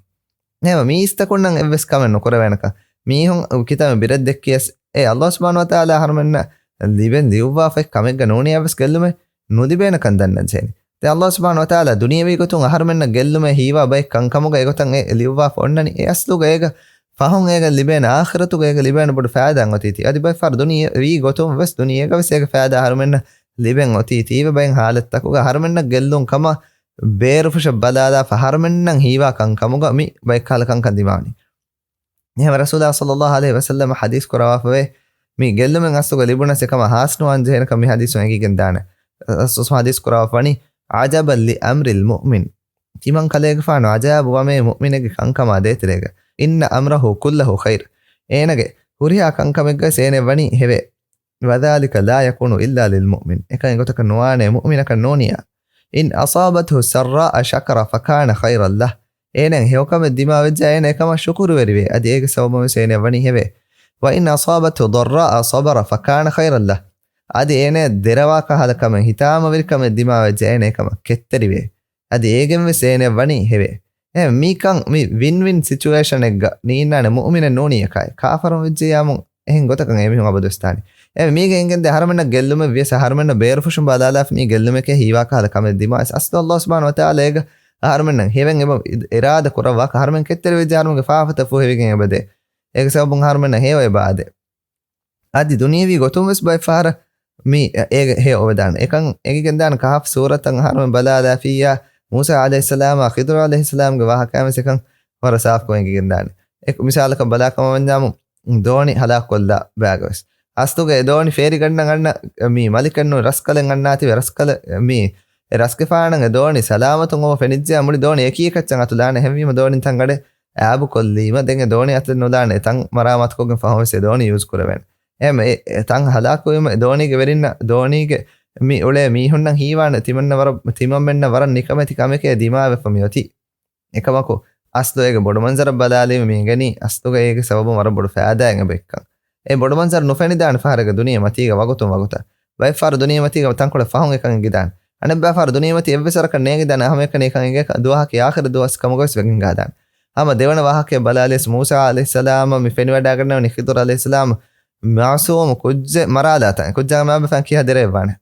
އެހެންވެ މީސްތަކުންނަށް އެއްވެސް ކަމެއް ނުކުރެވޭނެކަން، މީހުން ކިތަންމެ ބިރެއް ދެއްކިޔަސް، އޭ ﷲ ސުބްޙާނަހޫ ވަތަޢާލާ އަހަރުމެންނަށް ލިބެން ލިޔުއްވާފައި ކަމެއްގަ ނޫނީ އެއްވެސް ގެއްލުމެއް ނުލިބޭނެކަން ދަންނަން ޖެހެނީ. ދެން ﷲ ސުބްޙާނަހޫ ވަތަޢާލާ ދުނިޔަވީ ގޮތުން އަހަރުމެންނަށް ގެއްލުމެއް ހީވާ ބައެއް ކަންކަމުގަ އެގޮތަށް އެ ލިޔުއްވާފަ އޮންނަނީ. އެ އަސްލުގަ އޭގަ ފަހުން އޭގަ ލިބޭނެ އާޚިރަތުގަ އޭގަ ލިބޭނެ ބޮޑު ފައިދާއެއް އޮތީތީ. އަދި ބައެއްފަހަރު ދުނިޔަވީ ގޮތުން ވެސް ދުނިޔޭގަ ވެސް އޭގެ ފައިދާ އަހަރުމެންނަށް ލިބެން އޮތީތީވެ ބައެއް ހާލަތްތަކުގަ އަހަރުމެންނަށް ގެއްލުން ކަމަށް ބޭރުފުށަށް ބަލާލާފަ އަހަރުމެންނަށް ހީވާ ކަންކަމުގަ މި ބައެއްކަހަލަ ކަންކަން ދިމާވަނީ. އެހެން ރަސޫލާ ޞައްލައްލާހު ޢަލައިހި ވަސައްލަމަ ޙަދީޘް ކުރައްވާފަވޭ، މި ގެއްލުމެއް އަސްލުގަ ލިބުނަސް އެކަމަށް ހާސްނުވާން ޖެހޭނެކަން މި ޙަދީޘުން އެނގިގެން ދާނެ. ރަސޫލާ ޙަދީޘް ކުރައްވާފަވަނީ، عجبا لأمر المؤمن. ތިމަން ކަލޭގެފާނު އަޖައިބު ވަމޭ މުއުމިނެއްގެ ކަންކަމާ ދޭތެރޭގަ. إن أمره كله خير. އޭނަގެ ހުރިހާ ކަންކަމެއްގަސް އޭނެ ވަނީ ހެވޭ. وذلك لا يكون إلا للمؤمن. އެކަން އެގޮތަކަށް ނުވާނެ މުއުމިނަކަށް ނޫނިޔާ. إن أصابته سراء شكر فكان خيرا له. އޭނަ ހެޔޮކަމެއް ދިމާވެއްޖާ އޭނަ އެކަމަށް ޝުކުރުވެރިވޭ. އަދި އޭގެ ސަބަބުން ވެސް އޭނަ ވަނީ ހެވޭ. وإن أصابته ضراء صبر فكان خيرا له. އަދި އޭނަ ދެރަވާ ކަހަލަ ކަމެއް ހިތާމަވެރި ކަމެއް ދިމާވެއްޖެ އޭނަ އެކަމަށް ކެތްތެރިވޭ. އަދި އޭގެން ވެސް އޭނަ ވަނީ ހެވޭ. އެ މީކަން މި ވިން ވިން ސިޗުއޭޝަނެއްގަ ނީންނާނެ މުއުމިނެއް ނޫނީ އެކާއެ. ކާފަރުން ވެއްޖެޔާމު އެހެން ގޮތަކަށް އެމީހުން އަބަދުވެސް ދާނީ. އެ މީގެ އެނގެންދެ އަހަރުމެންނަށް ގެއްލުމެއް ވިޔަސް އަހަރުމެންނަށް ބޭރުފުށުން ބަލާލާފަ މީ ގެއްލުމެކޭ ހީވާ ކަހަލަ ކަމެއް ދިމާވެސް އަސްލު ﷲ ސުބްޙާނަހޫ ވަތަޢާލާ އޭގަ އަހަރުމެންނަށް ހެވެން އެބަ އިރާދަ ކުރައްވާކަށް އަހަރުމެން ކެތްތެރިވެއްޖެ އަހަރުމެންގެ ފާފަތައް ފުހެވިގެން އެބަދޭ. އޭގެ ސަބަބުން އަހަރުމެންނަށް ހެޔޮ އެބަ އާދޭ. އަދި ދުނިޔެވީ ގޮތުން ވެސް ބައެއް ފަހަރަށް މި އޭގެ ހެޔޮ އޮވެދާނެ. އެކަން އެނގިގެންދާނެ ކަހަފް ސޫރަތަށް އަހަރުމެން ބަލާލާފިއްޔާ، މޫސާ ޢަލައިހިއްސަލާމާ ޚިޟުރު ޢަލައިހިއްސަލާމްގެ ވާހަކައިން ވެސް އެކަން ވަރަށް ސާފުކޮށް އެނގިގެންދާނެ. އެ މިސާލަކަށް ބަލާކަމަށް ވަންޏާމު، ދޯނި ހަލާކުކޮށްލާ ބައިގަވެސް. އަސްލުގަ އެ ދޯނި ފޭރިގަންނަން އަންނަ މި މަލިކެއްނޫން ރަސްކަލެއް އަންނާތީވެ ރަސްކަލެއް މި އެ ރަސްގެފާނަށް އެ ދޯނި ސަލާމަތުން އޮވަ ފެނިއްޖެޔާ މުޅި ދޯނި އެކީ އެކައްޗަށް އަތުލާނެ. އެހެންވީމަ ދޯނިން ތަންގަޑެއް އާބުކޮށްލީމަ ދެން އެ ދޯނި އަތެއް ނުލާނެ. އެ ތަން މަރާމާތުކޮށްގެން ފަހުން ވެސް އެ ދޯނި ޔޫޒް ކުރެވޭނެ. އެހެން އެ، އެ ތަން ހަލާކުވީމަ އެ ދޯނީގެ ވެރިންނަށް، ދޯނީގެ މި އުޅޭ މީހުންނަށް ހީވާނެ ތިމަންނަ ވަރަށް، ތިމަންމެންނަށް ވަރަށް ނިކަމެތި ކަމެކޭ ދިމާވެފަ މިއޮތީ. އެކަމަކު، އަސްލު އޭގެ ބޮޑުމަންޒަރަށް ބަލާލީމަ މި އެނގެނީ އަސްލުގަ އޭގެ ސަބަބުން ވަރަށް ބޮޑު ފައިދާއެއް އެބަ އެއްކަން. އެ ބޮޑުމަންޒަރު ނުފެނިދާނެ ފަހަރެއްގަ ދުނިޔެ މަތީގަ ވަގުތުން ވަގުތަށް. ބައެއްފަހަރު ދުނިޔެމަތީގަ ތަންކޮޅެއް ފަހުން އެކަން އެނގިދާނެ. އަނެއްބައިފަހަރު ދުނިޔެމަތީ އެއްވެސް ވަރަކަށް ނޭނގިދާނެ ހަމައެކަނި އެކަން އެނގޭ ދުވަހަކީ އާޚިރު ދުވަސް ކަމުގަވެސް ވެގެން ގާދާނެ. ހަމަ ދެވަނަ ވާހަކައެއް ބަލާލިޔަސް މޫސާ ޢަލައިހިއްސަލާމަށް މި ފެނިވަޑައިގަންނަވަނީ ޚިޟުރު ޢަލައިހިއްސަލާމް މަޢުޞޫމު ކުއްޖެއް މަރާލާތަން. ކުއްޖާގެ މައިންބަފައިން ކިހާ ދެރަވެއްވާނެ؟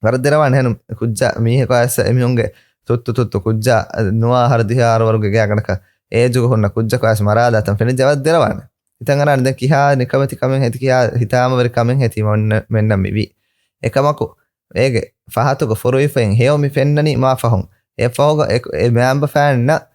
ވަރަށް ދެރަވާނެ. އެހެން ކުއްޖާ މީހަކު އައިސް އެމީހުންގެ ތުއްތު ތުއްތު ކުއްޖާ ނުވަ އަހަރު ދިހަ އަހަރު ވަރުގެ ގާތްގަނޑަކަށް އޭޖުގަ ހުންނަ ކުއްޖަކު އައިސް މަރާލާތަން ފެނިއްޖެ ވަރަށް ދެރަވާނެ. ހިތަށް އަރާނެ ދެން ކިހާ ނިކަމެތި ކަމެއް ހެތި ކިހާ ހިތާމަވެރި ކަމެއް ހެތި މަންނަ-، މެންނަށް މިވީ. އެކަމަކު އޭގެ ފަހަތުގަ ފުރުވިފައިން ހެޔޮ މި ފެންނަނީ މާ ފަހުން. އެ ފަހުގަ އެ، އެ މައިންބަފައިންނަށް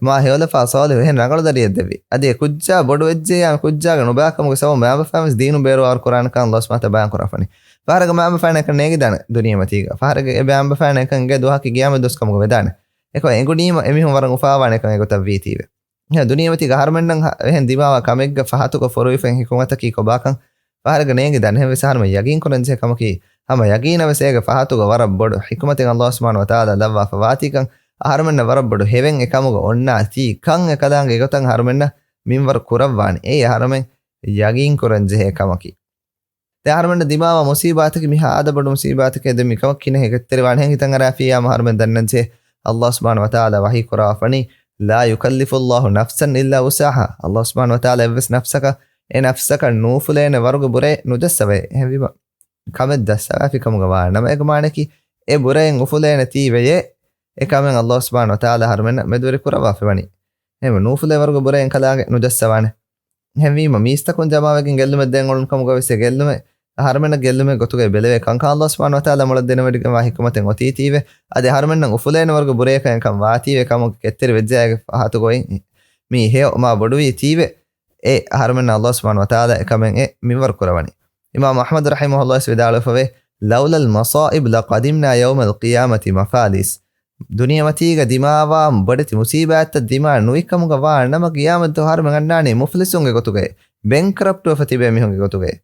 މާ ހެޔޮލަފާ ޞާލިޙު އެހެން ރަނގަޅު ދަރިއެއް ދެއްވި. އަދި އެ ކުއްޖާ ބޮޑު ވެއްޖެޔާ ކުއްޖާގެ ނުބާކަމުގެ ސަބަބުން މައިންބަފައިން ވެސް ދީނުން ބޭރު އަވަރު ކުރާނެކަން ﷲ ސުބްޙާނަހޫ ވަތަޢާލާ ބަޔާން ކުރާފަނި. ފަހަރަކަށް މައިންބަފައިން އެކަން ނޭނގިދާނެ ދުނިޔެމަތީގަ. ފަހަރަކަށް އެ މައިންބަފައިން އެކަން އެނގޭ ދުވަހަކީ ޤިޔާމަތް ދުވަސް ކަމުގަ ވެދާނެ. އެކަމަކު އެނގުނީމަ އެމީހުން ވަރަށް އުފާވާނެ ކަން އެގޮތަށް ވީތީވެ. އެހެން ދުނިޔެމަތީގަ އަހަރުމެންނަށް އެހެން ދިމާވާ ކަމެއްގަ ފަހަތުގަ ފޮރުވިފައި ޙިކުމަތަކީ ކޮބާކަން ފަހަރަކަށް ނޭނގިދާނެ. އެހެންވެސް އަހަރުމެން ޔަގީން ކުރަންޖެހޭ ކަމަކީ، ހަމަ ޔަގީނަށް ވެސް އޭގެ ފަހަތުގަ ވަރަށް ބޮޑު ޙިކުމަތެއް ﷲ ސުބްޙާނަހޫ ވަތަޢާލާ ލައްވާފަ ވާތީކަން، އަހަރުމެންނަށް ވަރަށް ބޮޑު ހެވެން އެކަމުގަ އޮންނާތީ ކަން އެކަލާނގެ އެގޮތަށް އަހަރުމެންނަށް މިންވަރު ކުރައްވާނެ. އެއީ އަހަރުމެން ޔަގީން ކުރަންޖެހޭ ކަމަކީ. ދެ އަހަރުމެންނަށް ދިމާވާ މުސީބާތަކީ މި ހާދަ ބޮޑު މުސީބާތަކޭ. ދެ މިކަމަށް ކިހިނެއް ކެތްތެރިވާނެ ހެން ހިތަށް އަރާފިއްޔާމަ އަހަރުމެން ދަންނަންޖެހޭ. ﷲ ސުބްޙާނަހޫ ވަތަޢާލާ ވަޙީ ކުރައްވާފަނީ، "لا يكلف الله نفسا إلا وسعها." ﷲ ސުބްޙާނަހޫ ވަތަޢާލާ އެއްވެސް ނަފްސަކަށް އެ ނަފްސަކަށް ނޫފުލޭނެ ވަރުގެ ބުރައެއް ނުޖައްސަވައޭ. އެހެންވީމަ ކަމެއް ޖައްސަވާފި ކަމުގަ ވާނަމަ އޭގެ މާނައަކީ އެ ބުރައެއް އުފުލޭނެތީވެޔޭ. އެ ކަމެއް ﷲ ސުބްޙާނަހޫ ވަތަޢާލާ އަހަރުމެންނަށް މެދުވެރި ކުރައްވާފައިވަނީ. އެހެންވެ ނޫފުލޭ ވަރުގެ ބުރައެއް އެކަލާނގެ ނުޖައްސަވާނެ. އެހެންވީމަ މީސްތަކުން ޖަމާވެގެން ގެއްލުމެއް ދޭން އުޅުނު ކަމުގަ ވެސް އެ ގެއްލުމެއް އަހަރުމެންނަށް ގެއްލުމެއް ގޮތުގައި ބެލެވޭ ކަންކަން ﷲ ސުބްޙާނަހޫ ވަތަޢާލާ މޮޅަށް ދެނެވޮޑިގެންވާ ޙިކުމަތެއް އޮތީތީވެ. އަދި އަހަރުމެންނަށް އުފުލޭނެ ވަރުގެ ބުރައެއް ކަން ވާތީވެ ކަމުގެ ކެތްތެރި ވެއްޖެއާގެ ފަހަތުގައި މީ ހެޔޮ މާ ބޮޑުވީތީވެ. އެ އަހަރުމެންނަށް ﷲ ސުބްޙާނަހޫ ވަތަޢާލާ އެކަމެއް އެ މިންވަރު ކުރަވަނީ. އިމާމު އަޙްމަދު ރަޙިމަހުﷲ ވެސް ވިދާޅުވެފަވޭ، "لولا المصائب لقدمنا يوم القيامة مفاليس." ދުނިޔެމަތީގަ ދިމާވާ ބޮޑެތި މުސީބާތްތައް ދިމާ ނުވިކަމުގަ ވާ ނަމަ ޤިޔާމަތްދުވަހު އަހަރުމެން އަންނާނީ މުފްލިސުންގެ ގޮތުގައި، ބެންކްރަޕްޓްވެފަ ތިބޭ މީހުންގެ ގޮތުގައި.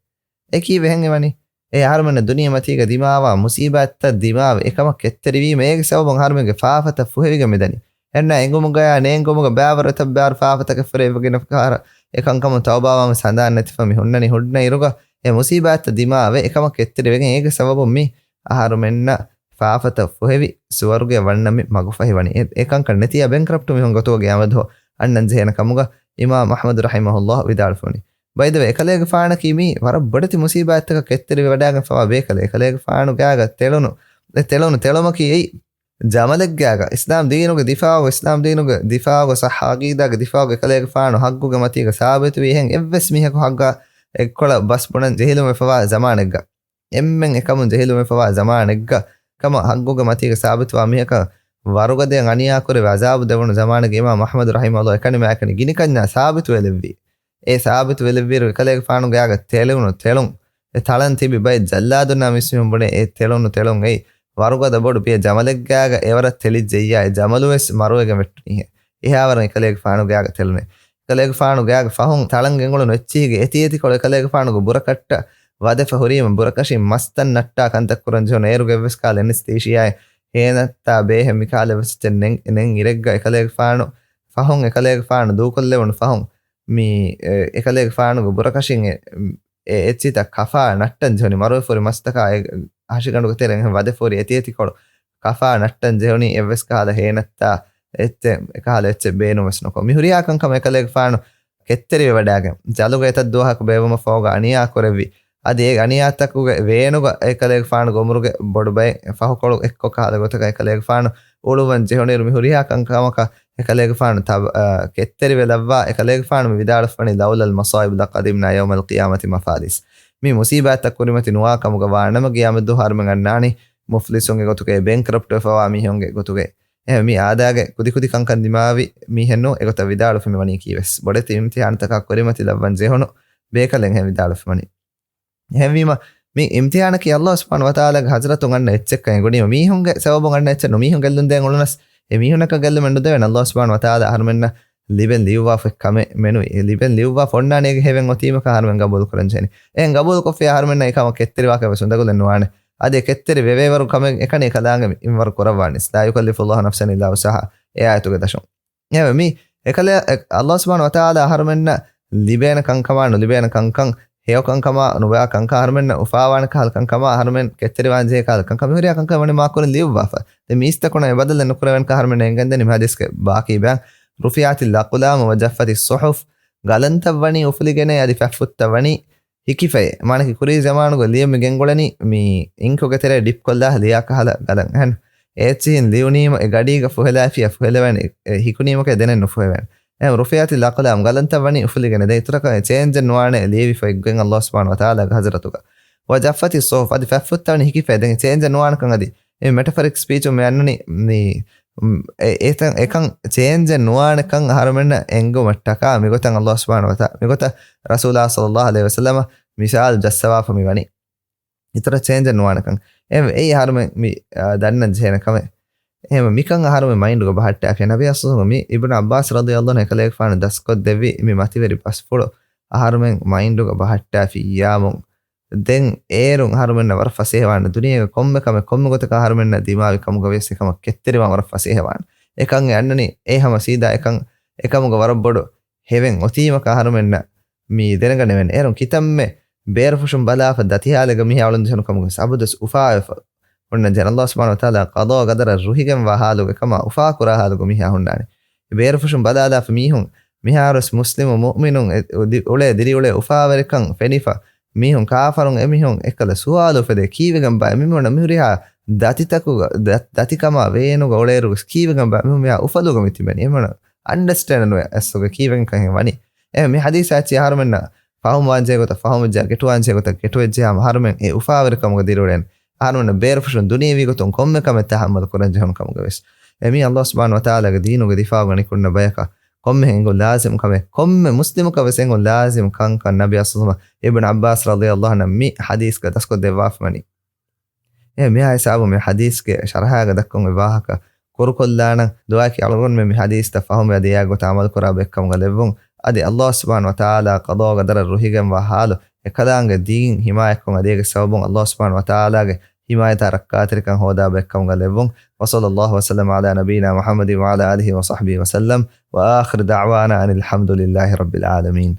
އެކީ ވެހެން އެވަނީ. އެ އަހަރުމެންނަށް ދުނިޔެމަތީގަ ދިމާވާ މުސީބާތްތައް ދިމާވެ އެކަމަށް ކެތްތެރިވީމަ އޭގެ ސަބަބުން އަހަރުމެންގެ ފާފަތައް ފުހެވިގެން މިދަނީ. އެންނަ އެނގުމުގަޔާ ނޭނގުމުގަ ބާވަރު އެތައް ބާރު ފާފަތަކެއް ފުރެ އެވަގިނަ ފަހަރަށް އެކަންކަމުން ތައުބާވާން ވެސް ހަނދާން ނެތިފަ މި ހުންނަނީ ހުންނަ އިރުގަ އެ މުސީބާތްތައް ދިމާވެ އެކަމަށް ކެތްތެރިވެގެން އޭގެ ސަބަބުން މި އަހަރުމެންނަށް ފާފަތައް ފުހެވި ސުވަރުގެ ވަންނަ މި މަގުފަހިވަނީ. އެ، އެކަންކަން ނެތިޔާ ބެންކްރަޕްޓް މީހުން ގޮތުގަ ގިޔާމަތްދުވަހު އަންނަން ޖެހޭނެ ކަމުގަ އިމާމު އަޙްމަދު ރަޙިމަހުﷲ ވިދާޅުފަވަނީ. ބައިދަވެ އެކަލޭގެފާނަކީ މީ ވަރަށް ބޮޑެތި މުސީބާތްތަކަށް ކެތްތެރިވެވަޑާގެންފަވާ ބޭކަލެއް. އެކަލޭގެފާނު ގާގަ ތެޅުނު، އެ ތެޅުނު ތެޅުމަކީ އެއީ ޖަމަލެއްގާގަ އިސްލާމް ދީނުގެ ދިފާޢު، އިސްލާމް ދީނުގެ ދިފާޢުގެ ޞައްޙަ ޢަޤީދާގެ ދިފާޢުގެ އެކަލޭގެފާނު ޙައްޤުގެ މަތީގަ ސާބިތުވީ އެހެން އެއްވެސް މީހަކު ޙައްޤާ އެއްކޮޅަށް ބަސް ބުނަން ޖެހިލުންވެފަވާ ޒަމާނެއްގަ، އެންމެން އެކަމުން ޖެހިލުންވެފަވާ ޒަމާނެއްގަ ކަމަށް ޙައްޤުގެ މަތީގަ ސާބިތުވާ މީހަކަށް ވަރުގަދައަށް އަނިޔާކުރެވި ޢަޒާބު ދެވުނު ޒަމާނެއްގަ އިމާމު އަޙްމަދު ރަޙިމަހުﷲ އެކަނި މާ އެކަނި ގިނިކަންޏާ ސާބިތުވެލެއްވީ. އެ ސާބިތުވެލެއްވިއިރު އެކަލޭގެފާނުގެ އާގަ ތެޅުނު ތެޅުން، އެ ތަޅަން ތިބި ބައެއް ޖައްލާދުންނާ މިސްމީހުން ބުނޭ އެ ތެޅުނު ތެޅުން އެއީ ވަރުގަދަ ބޮޑު ބިޔަ ޖަމަލެއްގާގަ އެވަރަށް ތެޅިއްޖެއްޔާ އެ ޖަމަލުވެސް މަރުވެގެން ވެއްޓުނީހޭ. އެހާވަރަށް އެކަލޭގެފާނުގެ އާގަ ތެޅުނޭ. އެކަލޭގެފާނުގެ އާގަ ފަހުން ތަޅަން ގެންގުޅުނު އެއްޗިހިގެ އެތިއެތިކޮޅު އެކަލޭގެފާނުގެ ބުރަކަށްޓަށް ވަދެފަ ހުރީމަ ބުރަކަށިން މަސްތައް ނައްޓާ ކަންތައް ކުރަން ޖެހުނު އޭރުގެ އެއްވެސް ކަހަލަ އެނެސްތީޝިއާއެއް ހޭނަތާ ބޭހެއް މިކަހަލަ އެއްވެސް އެއްޗެއް ނެން، ނެން އިރެއްގަ އެކަލޭގެފާނު ފަހުން އެކަލޭގެފާނު ދޫކޮށްލެވުނު ފަހުން މި، އެ، އެކަލޭގެފާނުގެ ބުރަކަށިން އެ، އެ އެއްޗިތައް ކަފާ ނައްޓަން ޖެހުނީ. މަރުވެފަ ހުރި މަސްތަކާ އެ ހަށިގަނޑުގެ ތެރެއިން ވަދެފަ ހުރި އެތިއެތިކޮޅު ކަފާ ނައްޓަން ޖެހުނީ އެއްވެސް ކަހަލަ ހޭނަތާ އެއްޗެއް، އެކަހަލަ އެއްޗެއް ބޭނުން ވެސް ނުކޮށް. މި ހުރިހާ ކަންކަމަށް އެކަލޭގެފާނު ކެތްތެރިވެވަޑާގެން، ޖަލުގަ އެތައް ދުވަހަކު ބޭއްވުމަށް ފަހުގަ އަނިޔާ ކުރެއްވި. އަދި އެ އަނިޔާތަކުގެ ވޭނުގަ އެކަލޭގެފާނުގެ އުމުރުގެ ބޮޑު ބައެއް ފަހުކޮޅު އެއްކޮށް ކަހަލަ ގޮތަކަށް އެކަލޭގެފާނު އުޅުއްވަން ޖެހުނުއިރު މި ހުރިހާ ކަންކަމަކަށް އެކަލޭގެފާނު ތަބ-، އަ، ކެތްތެރިވެލައްވާ އެކަލޭގެފާނު މި ވިދާޅުވެފަވަނީ، "لولا المصائب لقدمنا يوم القيامة مفاليس." މި މުސީބާތްތައް ކުރިމަތި ނުވާ ކަމުގަ ވާނަމަ ގިޔާމަތްދުވަހު އަހަރުމެން އަންނާނީ މުފްލިސުންގެ ގޮތުގައި، ބެންކްރަޕްޓް ވެފަވާ މީހުންގެ ގޮތުގައި. އެހެން މި އާދައިގެ ކުދިކުދި ކަންކަން ދިމާވި މީހެއްނޫ އެގޮތަށް ވިދާޅުވެފަ މިވަނީކީވެސް. ބޮޑެތި އިމްތިޙާނުތަކާ ކުރިމަތިލައްވަން ޖެހުނު ބޭކަލެއް އެހެން ވިދާޅުވެފަ ވަނީ. އެހެންވީމަ، މި އިމްތިޙާނަކީ ﷲ ސުބްޙާނަހޫ ވަތަޢާލާގެ ޙަޟްރަތުން އަންނަ އެއްޗެއްކަން އެނގުނީމަ، މީހުންގެ ސަބަބުން އަންނަ އެއްޗެއް ނޫން. މީހުން ގެއްލުން ދޭން އުޅުނަސް، އެ މީހުންނަކަށް ގެއްލުމެއް ނުދެވޭނެ. ﷲ ސުބްޙާނަހޫ ވަތަޢާލާ އަހަރުމެންނަށް ލިބެން ލިޔުއްވާފަ ކަމެއް މެނުވި. އެ ލިބެން ލިޔުއްވާފަ އޮންނާނެ އޭގެ ހެވެން އޮތީމަކަށް އަހަރުމެން ގަބޫލު ކުރަން ޖެހެނީ. އެހެން ގަބޫލު ކޮށްފިޔާ އަހަރުމެންނަށް އެކަމަށް ކެތްތެރިވާކަށް ވެސް އުނދަގުލެއް ނުވާނެ. އަދި އެ ކެތްތެރި ވެވޭވަރު ކަމެއް އެކަނި އެކަލާނގެ މި މިންވަރު ކުރައްވާނީ. لا يكلف الله نفسا إلا وسعها އެ އާޔަތުގެ ދަށުން. އެހެންވެ މި އެކަލޭ، އެ، ﷲ ސުބްޙާނަހޫ ވަތަޢާލާ އަހަރުމެންނަށް ލިބޭނެ ކަންކަމާ ނުލިބޭނެ ކަންކަން، ހެޔޮ ކަންކަމާ ނުބާ ކަންކަން، އަހަރުމެންނަށް އުފާވާނެ ކަހަލަ ކަންކަމާ، އަހަރުމެން ކެތްތެރިވާން ޖެހޭ ކަހަލަ ކަންކަން، މި ހުރިހާ ކަންކަން ވަނީ މާކުރިން ލިޔުއްވާފަ. ދެން މީސްތަކުން އެ ބަދަލެއް ނުކުރެވޭނެ ކަހަލަ އަހަރުމެންނަށް އެނގެންދަނީ މި ޙަދީޘްގެ ބާކީ ބަޔާން. رفعت الأقلام وجفت الصحف. ގަލަންތައް ވަނީ އުފުލިގެނޭ އަދި ފަތްފުށްތައް ވަނީ ހިކިފައޭ. މާނައަކީ ކުރީ ޒަމާނުގަ ލިޔެ މި ގެންގުޅެނީ މި އިންކުގެ ތެރޭ ޑިޕްކޮށްލާ ލިޔާ ކަހަލަ ގަލަން. އެހެން އެ އެއްޗިހިން ލިޔުނީމަ އެ ގަޑީގަ ފުހެލާފިޔާ ފުހެލެވޭނެ، އެ ހިކުނީމަކަށް ދެނެއް ނުފުހެވޭނެ. އެހެން رفعت الأقلام، ގަލަންތައް ވަނީ އުފުލިގެނެ. ދެން އިތުރަކަށް އެ ޗޭންޖެއް ނުވާނެ ލިޔެވިފަ އެއްގޮތް ﷲ ސުބްޙާނަހޫ ވަތަޢާލާގެ ޙަޟްރަތުގަ. وجفت الصحف، އަދި ފަތްފުށްތައް ވަނީ ހިކިފައޭ. ދެން ޗޭންޖެއް ނުވާނެކަން އަދި އެ މެޓަފަރިކް ސްޕީޗުން މި އަންނަނީ މި އެ-، އެތަން އެކަން ޗޭންޖެއް ނުވާނެކަން އަހަރުމެންނަށް އެނގުމަށްޓަކާ މިގޮތަށް ﷲ ސުބްޙާނަހޫ ވަތަޢާލާ، މިގޮތަށް ރަސޫލާ ޞައްލައްލާހު ޢަލައިހި ވަސައްލަމަ މިސާލު ޖައްސަވާފަ މިވަނީ. އިތުރަށް ޗޭންޖެއް ނުވާނެކަން. އެ-، އެއީ އަހަރުމެން މި، އާ، ދަންނަން ޖެހޭނެ ކަމެއް. އެހެން މިކަން އަހަރުމެން މައިންޑުގަ ބަހައްޓާފި. ނަބީ އަސްލު މި އިބްނު ޢައްބާސް ރަޟިޔަﷲ ޢަންހު އެކަލޭގެފާނު ދަސްކޮށްދެއްވި މި މަތިވެރި ބަސްފުޅު އަހަރުމެން މައިންޑުގަ ބަހައްޓާފިއްޔާމުން، ދެން އޭރުން އަހަރުމެންނަށް ވަރަށް ފަސޭހަވާނެ. ދުނިޔޭގެ ކޮންމެ ކަމެއް ކޮންމެ ގޮތަކަށް އަހަރުމެންނަށް ދިމާވި ކަމުގަ ވިޔަސް އެކަމަށް ކެތްތެރިވާން ވަރަށް ފަސޭހަވާނެ. އެކަން އެ އަންނަނީ އެ ހަމަ ސީދާ އެކަން އެކަމުގަ ވަރަށް ބޮޑު ހެވެން އޮތީމަކަށް އަހަރުމެންނަށް މި ދެނެގަނެވެން. އޭރުން ކިތަންމެ ބޭރުފުށުން ބަލާފަ ދަތިހާލެއްގަ މީހާ އުޅުން ޖެހުނު ކަމުގަ ވެސް އަބަދުވެސް އުފާވެފަ ހުންނަން ޖެހޭ. ﷲ ސުބްޙާނަހޫ ވަތަޢާލާ ޤަޟާ ޤަދަރަށް ރުހިގެންވާ ހާލުގަ އެކަމާ އުފާކުރާ ހާލުގަ މީހާ ހުންނާނެ. ބޭރުފުށުން ބަލާލާފަ މީހުން މިހާރުވެސް މުސްލިމު މުއުމިނުން އެ-، އުދި-، އުޅޭ ދިރިއުޅޭ އުފާވެރިކަން ފެނިފަ މީހުން ކާފަރުން އެމީހުން އެއްކަލަ ސުވާލު އުފެދޭ، ކީއްވެގެންބާ އެމީހުންނަށް މިހުރިހާ ދަތިތަކުގަ-، ދަ-، ދަތިކަމާ ވޭނުގަ އުޅޭއިރުވެސް ކީއްވެގެންބާ އެމީހުން މިހާ އުފަލުގަ މި ތިބެނީ؟ އެމީހުން އަންޑަސްޓޭންޑް ނުވޭ އަސްލުގަ ކީއްވެގެންކަން އެހެން ވަނީ. އެ މި ޙަދީޘާ އެއްޗެއް އަހަރުމެންނަށް ފަހުމްވާންޖެހޭ ގޮތަށް ފަހުމްވެއްޖާ، ގެޓުވާންޖެހޭ ގޮތަށް ގެޓުވެއްޖެޔާމަ އަހަރުމެން އެ އުފާވެރިކަމުގަ ދިރިއުޅޭނެ. އަހަރުމެންނަށް ބޭރުފުށުން ދުނިޔެވީ ގޮތުން ކޮންމެ ކަމެއް ތަޙައްމަލު ކުރަން ޖެހުނު ކަމުގަ ވެސް. އެ މީ ﷲ ސުބްޙާނަހޫ ވަތަޢާލާގެ ދީނުގެ ދިފާޢުގަ ނިކުންނަ ބަޔަކަށް ކޮންމެހެން އެނގުން ލާޒިމް ކަމެއް، ކޮންމެ މުސްލިމަކަށް ވެސް އެނގުން ލާޒިމް ކަންކަން ނަބީ އަސްލުމަ އިބްނު ޢައްބާސް ރަޟިޔަﷲ ޢަންހު މި ޙަދީޘްގަ ދަސްކޮށްދެއްވާފަ ވަނީ. އެ މިހާ ހިސާބު މި ޙަދީޘްގެ ޝަރަޙާގަ ދައްކަން އޮތް ވާހަކަ ކުރުކޮށްލާނަން. ދުޢާއަކީ އަޅުގަނޑުމެން މި ޙަދީޘްތައް ފަހުމްވެ އަދި އެއާ ގޮތަށް ޢަމަލުކުރާ ބައެއްކަމުގަ ލެއްވުން. އަދި ﷲ ސުބްޙާނަހޫ ވަތަޢާލާ ޤަޟާ ޤަދަރަށް ރުހިގެންވާ ޙާލު އެކަލާނގެ ދީން ޙިމާޔަތްކޮށް އަދި އޭގެ ސަބަބުން ﷲ ސުބްޙާނަހޫ ވަތަޢާލާގެ ޙިމާޔަތާ ރައްކާތެރިކަން ހޯދާ ބައެއްކަމުގަ ލެއްވުން. وصلى الله وسلم على نبينا محمد وعلى آله وصحبه وسلم، وآخر دعوانا أن الحمد لله رب العالمين.